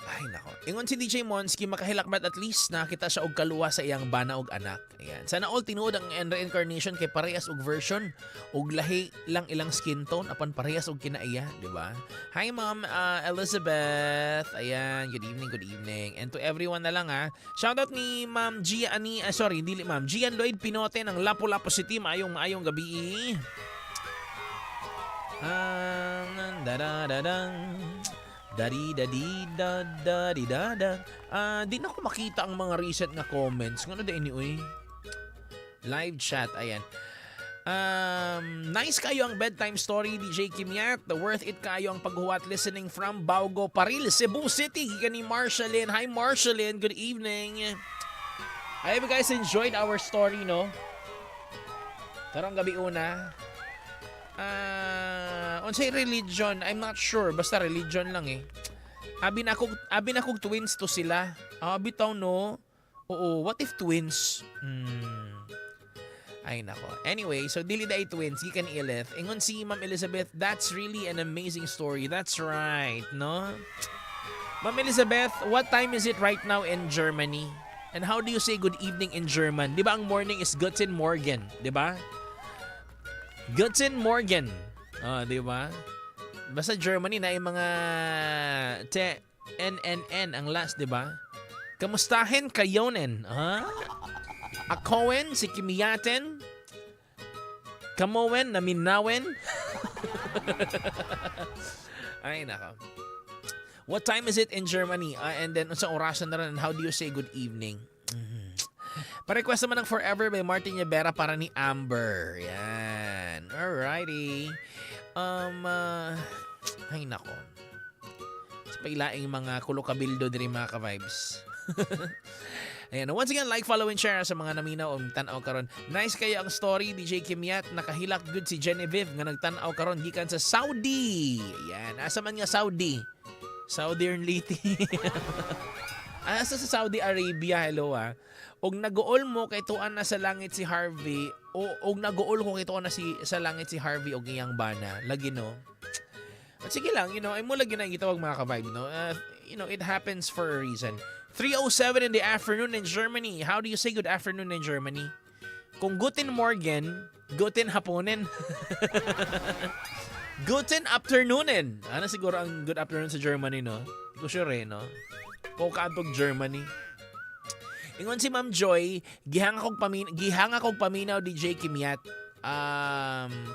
Ay nako. Ingon si DJ Monsky, makahilakbat at least nakita siya og kaluwa sa iyang bana og anak. Ayan. Sana all tinuod ang reincarnation kay parehas og version og lahi lang ilang skin tone apan parehas og kinaiya, di ba? Hi, Ma'am Elizabeth. Ayan, good evening, good evening. And to everyone na lang ha. Shoutout ni Ma'am Gia ani, sorry, hindi Ma'am Gian Lloyd Pinote ng Lapu-Lapu City. Maayong maayong gabi. Da da da dang. Dari da di da da di da da. Ah, di na ko makita ang mga recent nga comments. Ngano da ini uy? Live chat, ayan. Nice kayo ang bedtime story, DJ Kimyat. The worth it kayo ang paghuwat listening from Baugo, Paril, Cebu City. Gikan ni Marshalyn. Hi, Marshalyn. Good evening. I hope you guys enjoyed our story, no? Karong gabi una. Ah, unsay religion? I'm not sure. Basta religion lang eh. Abi na kog twins to sila. Ah, bitaw no. Oo, what if twins? Ay nako. Anyway, so dili day twins, gikan Ilith. Ingon si Ma'am Elizabeth, "That's really an amazing story." That's right, no? Ma'am Elizabeth, what time is it right now in Germany? And how do you say good evening in German? Di ba ang morning is Guten Morgen, di ba? Guten Morgen. Ah, di ba? Basta Germany na yung mga T N N N ang last, di ba? Kamustahin kayonen? Ha? Akowen si Kimiyaten? Kamowen naminawen? Ay nako. What time is it in Germany? And then, unsang orasan na rin, and how do you say good evening? Pa-request naman ng Forever by Martin Nievera para ni Amber. Yan. Alrighty. Ay nako. Sa pailaing mga kulo kabildo diri, mga ka-vibes. Ayan, once again, like, follow, and share sa mga naminaw og tan-aw karon. Nice kayo ang story, DJ Kimyat. Nakahilak good si Genevieve nga nagtan-aw karon gikan sa Saudi. Ayan, asa man nga Saudi? Southern Leyte. Asa sa Saudi Arabia, hello ah. Og naguol mo kay tuan na sa langit si Harvey o og naguol ko kay tuan na si sa langit si Harvey og iyang bana. Lagi, no. At sige lang, ay mo lagi na gitawag, mga ka-vibe, no? It happens for a reason. 3:07 in the afternoon in Germany. How do you say good afternoon in Germany? Kung guten Morgen, guten haponen. Guten afternoonen. Ano siguro ang good afternoon sa Germany, no? Hindi ko sure eh, no? Kung kaantog Germany. Ingon si Ma'am Joy, gihanga kog paminaw, DJ Kimyat.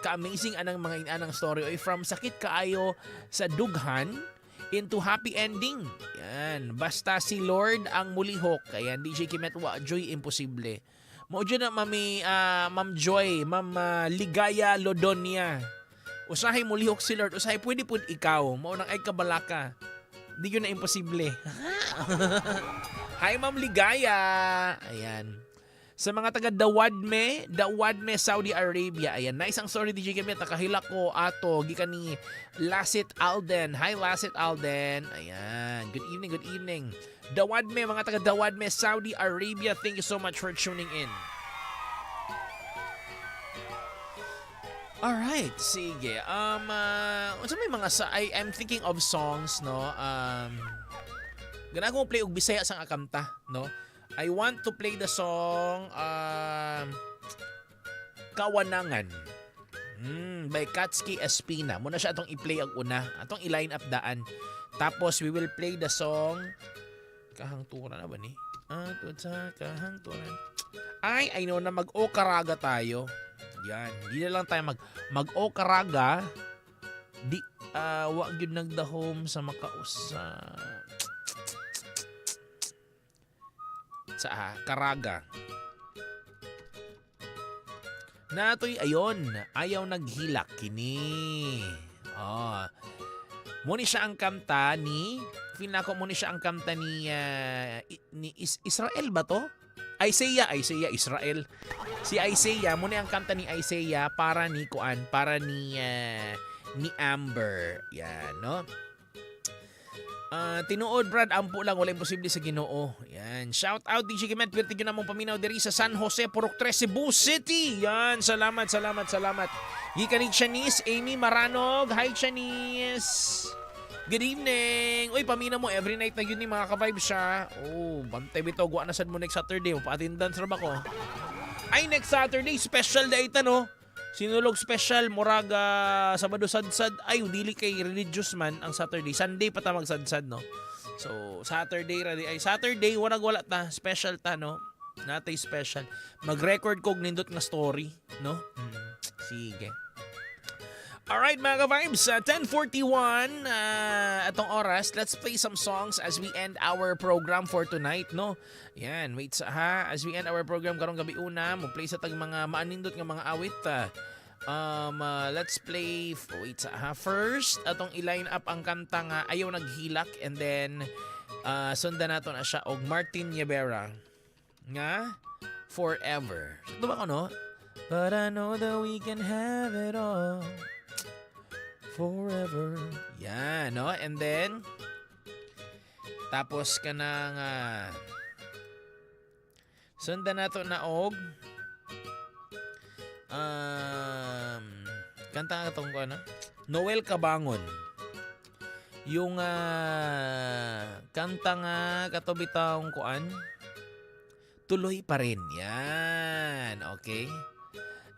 Ka-amazing anang mga inanang story oy, from sakit kaayo sa dughan into happy ending. Yan, basta si Lord ang mulihok. Ayan, DJ Kimyat, wa joy imposible. Mao jud na, Mami, Ma'am Joy, Ma'am Ligaya Lodonia. Usahay mulihok si Lord, usahay pwede pud ikaw. Mao nang ay kabalaka. Di yun na imposible. Hi, Ma'am Ligaya. Ayan. Sa mga taga Dawadme, Dawadme, Saudi Arabia. Ayan, nice ang story, DJ Kemet. Nakahilak ko ato gikan ni Lasit Alden. Hi, Lasit Alden. Ayan. Good evening, good evening. Dawadme, mga taga Dawadme, Saudi Arabia. Thank you so much for tuning in. Alright, sige. Unsa may mga sa I'm thinking of songs, no? Gana ko play og Bisaya sang akanta, no? I want to play the song Kawanangan by Katski Espina. Muna siya atong i-play ang una. Atong i-line up daan. Tapos we will play the song Kahangturan na ba ni? Ah, sa kahangturan. Ay, I know na mag-o-karaga tayo. Yan, di na lang tayo mag-o-karaga. Di wa gyud nagdahom sa makausa sa karaga. Natoy ayon, ayaw naghilak kini. Oh. Muni siya ang kanta ni, feel nako muni siya ang kanta ni Israel ba to? Isaiah, Isaiah, Israel. Si Isaiah, muni ang kanta ni Isaiah para ni Kuan, para ni Amber. Yan, no? Tinuod, Brad, ampo lang, wala imposible sa Ginoo. Yan. Shout out DJ Kemet, pirti gyud namong paminaw diri sa San Jose, Purok 3, Cebu City. Yan, salamat, salamat, salamat. Gikan ni Chanice, Amy Maranog. Hi, Chanice. Good evening. Uy, pamina mo every night na yun ni mga ka-vibes siya. Oh, bantay bitaw wa na sad mo next Saturday. Pa-attendance ra ba ko? Ay, next Saturday special day ita, no? Sinulog special, muraga Sabado sadsad. Ay, dili kay religious man ang Saturday. Sunday pa ta magsadsad, no? So, Saturday ra di ay Saturday warag wala ta, special ta, no? Natay special. Mag-record kog nindot nga story, no? Sige. Alright, mga ka-vibes, 10:41 atong oras. Let's play some songs as we end our program for tonight, no? Yan, wait sa ha. As we end our program karong gabi una, mo play sa tag mga maanindot nga mga awit. Let's play, wait sa ha. First, atong i-line up ang kanta nga Ayaw Naghilak and then sundan nato na siya og Martin Nievera nga Forever. Sakto ba ko, no? But I know that we can have it all forever. Yan, no? And then, tapos ka nang sundan nato na og kanta nga tong ano? Noel Cabangon. Yung kanta nga kato bitawng kuan, Tuloy Pa Rin. Yan, okay?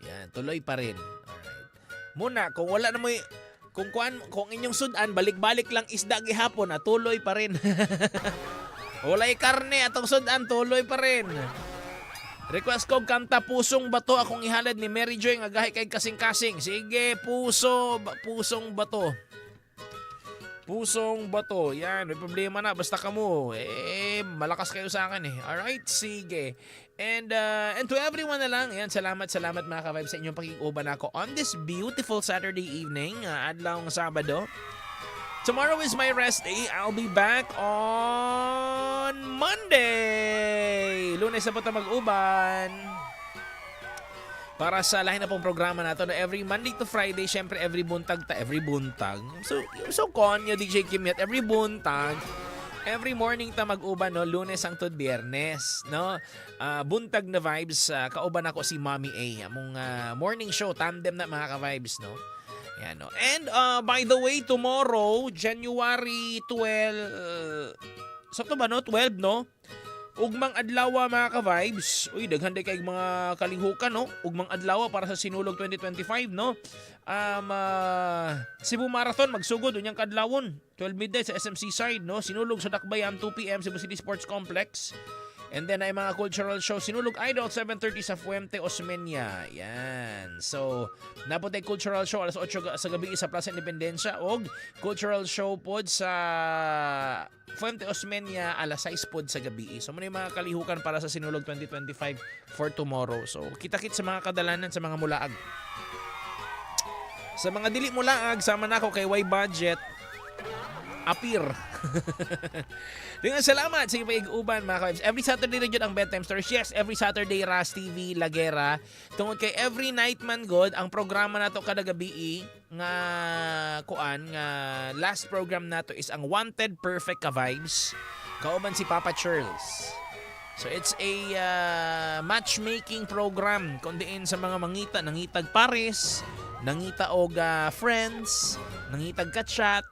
Yan, Tuloy Pa Rin. Alright. Muna, kung wala na mo kung kuan, kung inyong sudan balik-balik lang isda gihapon, ah, tuloy pa rin. Walay karne atong sudan, tuloy pa rin. Request ko kanta Pusong Bato, akong ihalad ni Mary Joy nga gahi kay kasing-kasing. Sige, pusong bato. Pusong Bato. Yan, may problema na. Basta kamo. Eh, malakas kayo sa akin eh. Alright, sige. And to everyone na lang, yan, salamat, salamat, mga ka-vibes, sa inyong pakikuban ako on this beautiful Saturday evening, adlaw ng Sabado. Tomorrow is my rest day. I'll be back on on Monday. Lunes na po ta mag-uban. Para sa lahi na pong programa nato na every Monday to Friday, syempre every buntag ta, every buntag. So konyo DJ Kim Yat, every buntag, every morning ta mag-uban, no, Lunes hangtod Biyernes, no? Buntag na vibes, kauban ako si Mommy A. Among morning show tandem na, mga ka-vibes, no? Yan, no. And by the way, tomorrow, January 12, sakto ba, no? 12, no? Ugmang adlaw, mga ka-vibes. Uy, daghan day kay mga kalihukan, no? Ugmang adlaw para sa Sinulog 2025, no? Cebu Marathon magsugod unyang kadlawon 12 midnight sa SM Seaside, no? Sinulog sa Dakbayan, 2 p.m., Cebu City Sports Complex. And then ay mga cultural show, Sinulog Idol, 7:30 sa Fuente Osmeña. Yan. So, naa pod tay cultural show alas 8 sa gabi sa Plaza Independencia og cultural show pod sa Fuente Osmeña alas 6 pod sa gabi. So, mao yung mga kalihukan para sa Sinulog 2025 for tomorrow. So, kita-kit sa mga kadalanan, sa mga mulaag. Sa mga dili mulaag, sama na ako kay Y Budget. Apir. Daghang salamat sa pag-uban, mga ka-vibes. Every Saturday na jud ang Bedtime Stories. Yes, every Saturday, Ras TV Lagera. Tungod kay every night man god ang programa nato kada gabi nga kuan nga last program nato is ang Wanted Perfect Ka Vibes. Kauban si Papa Charles. So it's a matchmaking program kung diin sa mga mangita, nangitag pares, nangita og friends, nangitag ka-chat,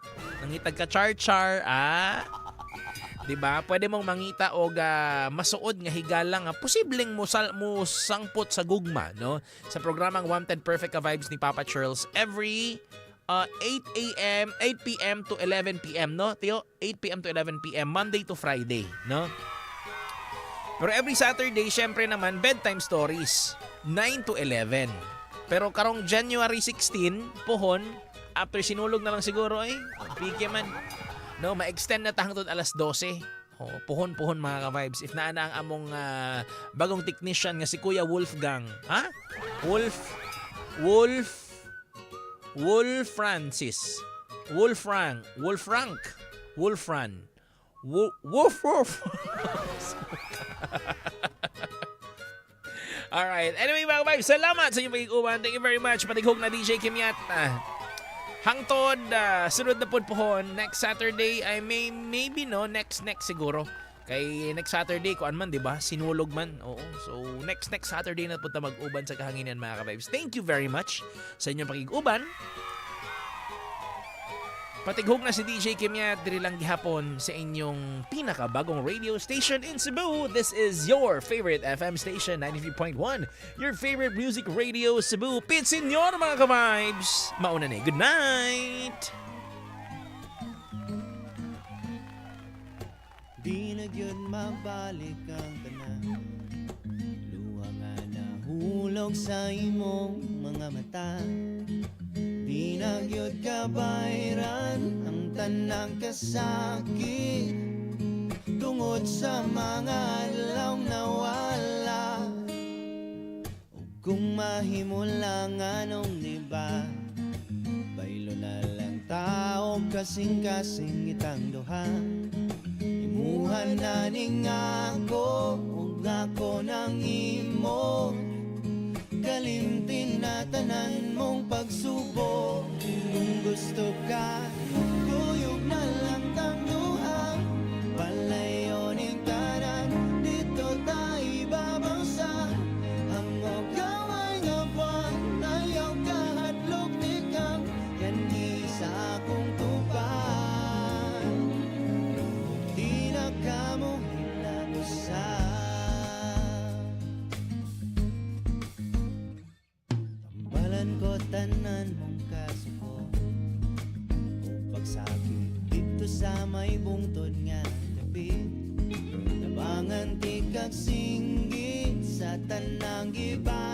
nangitag ka-char-char, ah. 'Di ba? Pwede mong mangita og masuod nga higala nga posibleng mo sangpot sa gugma, no? Sa programang Wanted Perfect Ka Vibes ni Papa Charles every 8 a.m., 8 p.m. to 11 p.m., no? Tiyo, 8 p.m. to 11 p.m. Monday to Friday, no? Pero every Saturday, syempre naman, Bedtime Stories, 9 to 11. Pero karong January 16, pohon, after Sinulog na lang siguro eh, pike man. No, ma-extend na ta hangtod alas 12. Oh, pohon pohon, mga ka-vibes. If naa na ang among bagong technician nga si Kuya Wolfgang. Ha? Wolf Wolf Wolf Francis. Wolfrank, Wolfrank, Wolfran. Wolf Wolf. Alright. Anyway, mga vibes, salamat sa inyong pag-uban. Thank you very much. Patighog na DJ Kimyat. Hangtod, sunod na pod pohon. Next Saturday, ay maybe, no, next next siguro. Kay next Saturday, kuan man, di ba? Sinulog man. Oo. So, next next Saturday na punta mag-uban sa kahanginan, mga ka-vibes. Thank you very much sa inyong pakig-uban. Patighog na si DJ Kimyat, diri lang gihapon sa inyong pinakabagong radio station in Cebu. This is your favorite FM station, 93.1. Your favorite music radio, Cebu. Pit Senyor, mga ka-vibes. Mauna na. Good night! Di na gyud mabalik ang tanan. Luha nga nahulog sa imong mga mata. Di na gyud kabayran ang tanang kasakit tungod sa mga adlaw nawala. Ug kung mahimo lang, anong di ba, baylo na lang tao, kasing-kasing itang duha. Imuha na ning ako ug ako ng imo. Kalimtin na tanan mong pagsubo. Kung gusto ka, kuyog na lang tang duha. Palayo ning tanan, dito ta ibabaw sa ang gamay nga buwan. Ayaw kahadlok, tikang kani sa akong tupan. Di na ka mo hilamusan. Tambalan ko tanan mong kasuko o pagsakit dito sa may bungtod nga dapit. Tabangan tikag singgit sa tanang giba.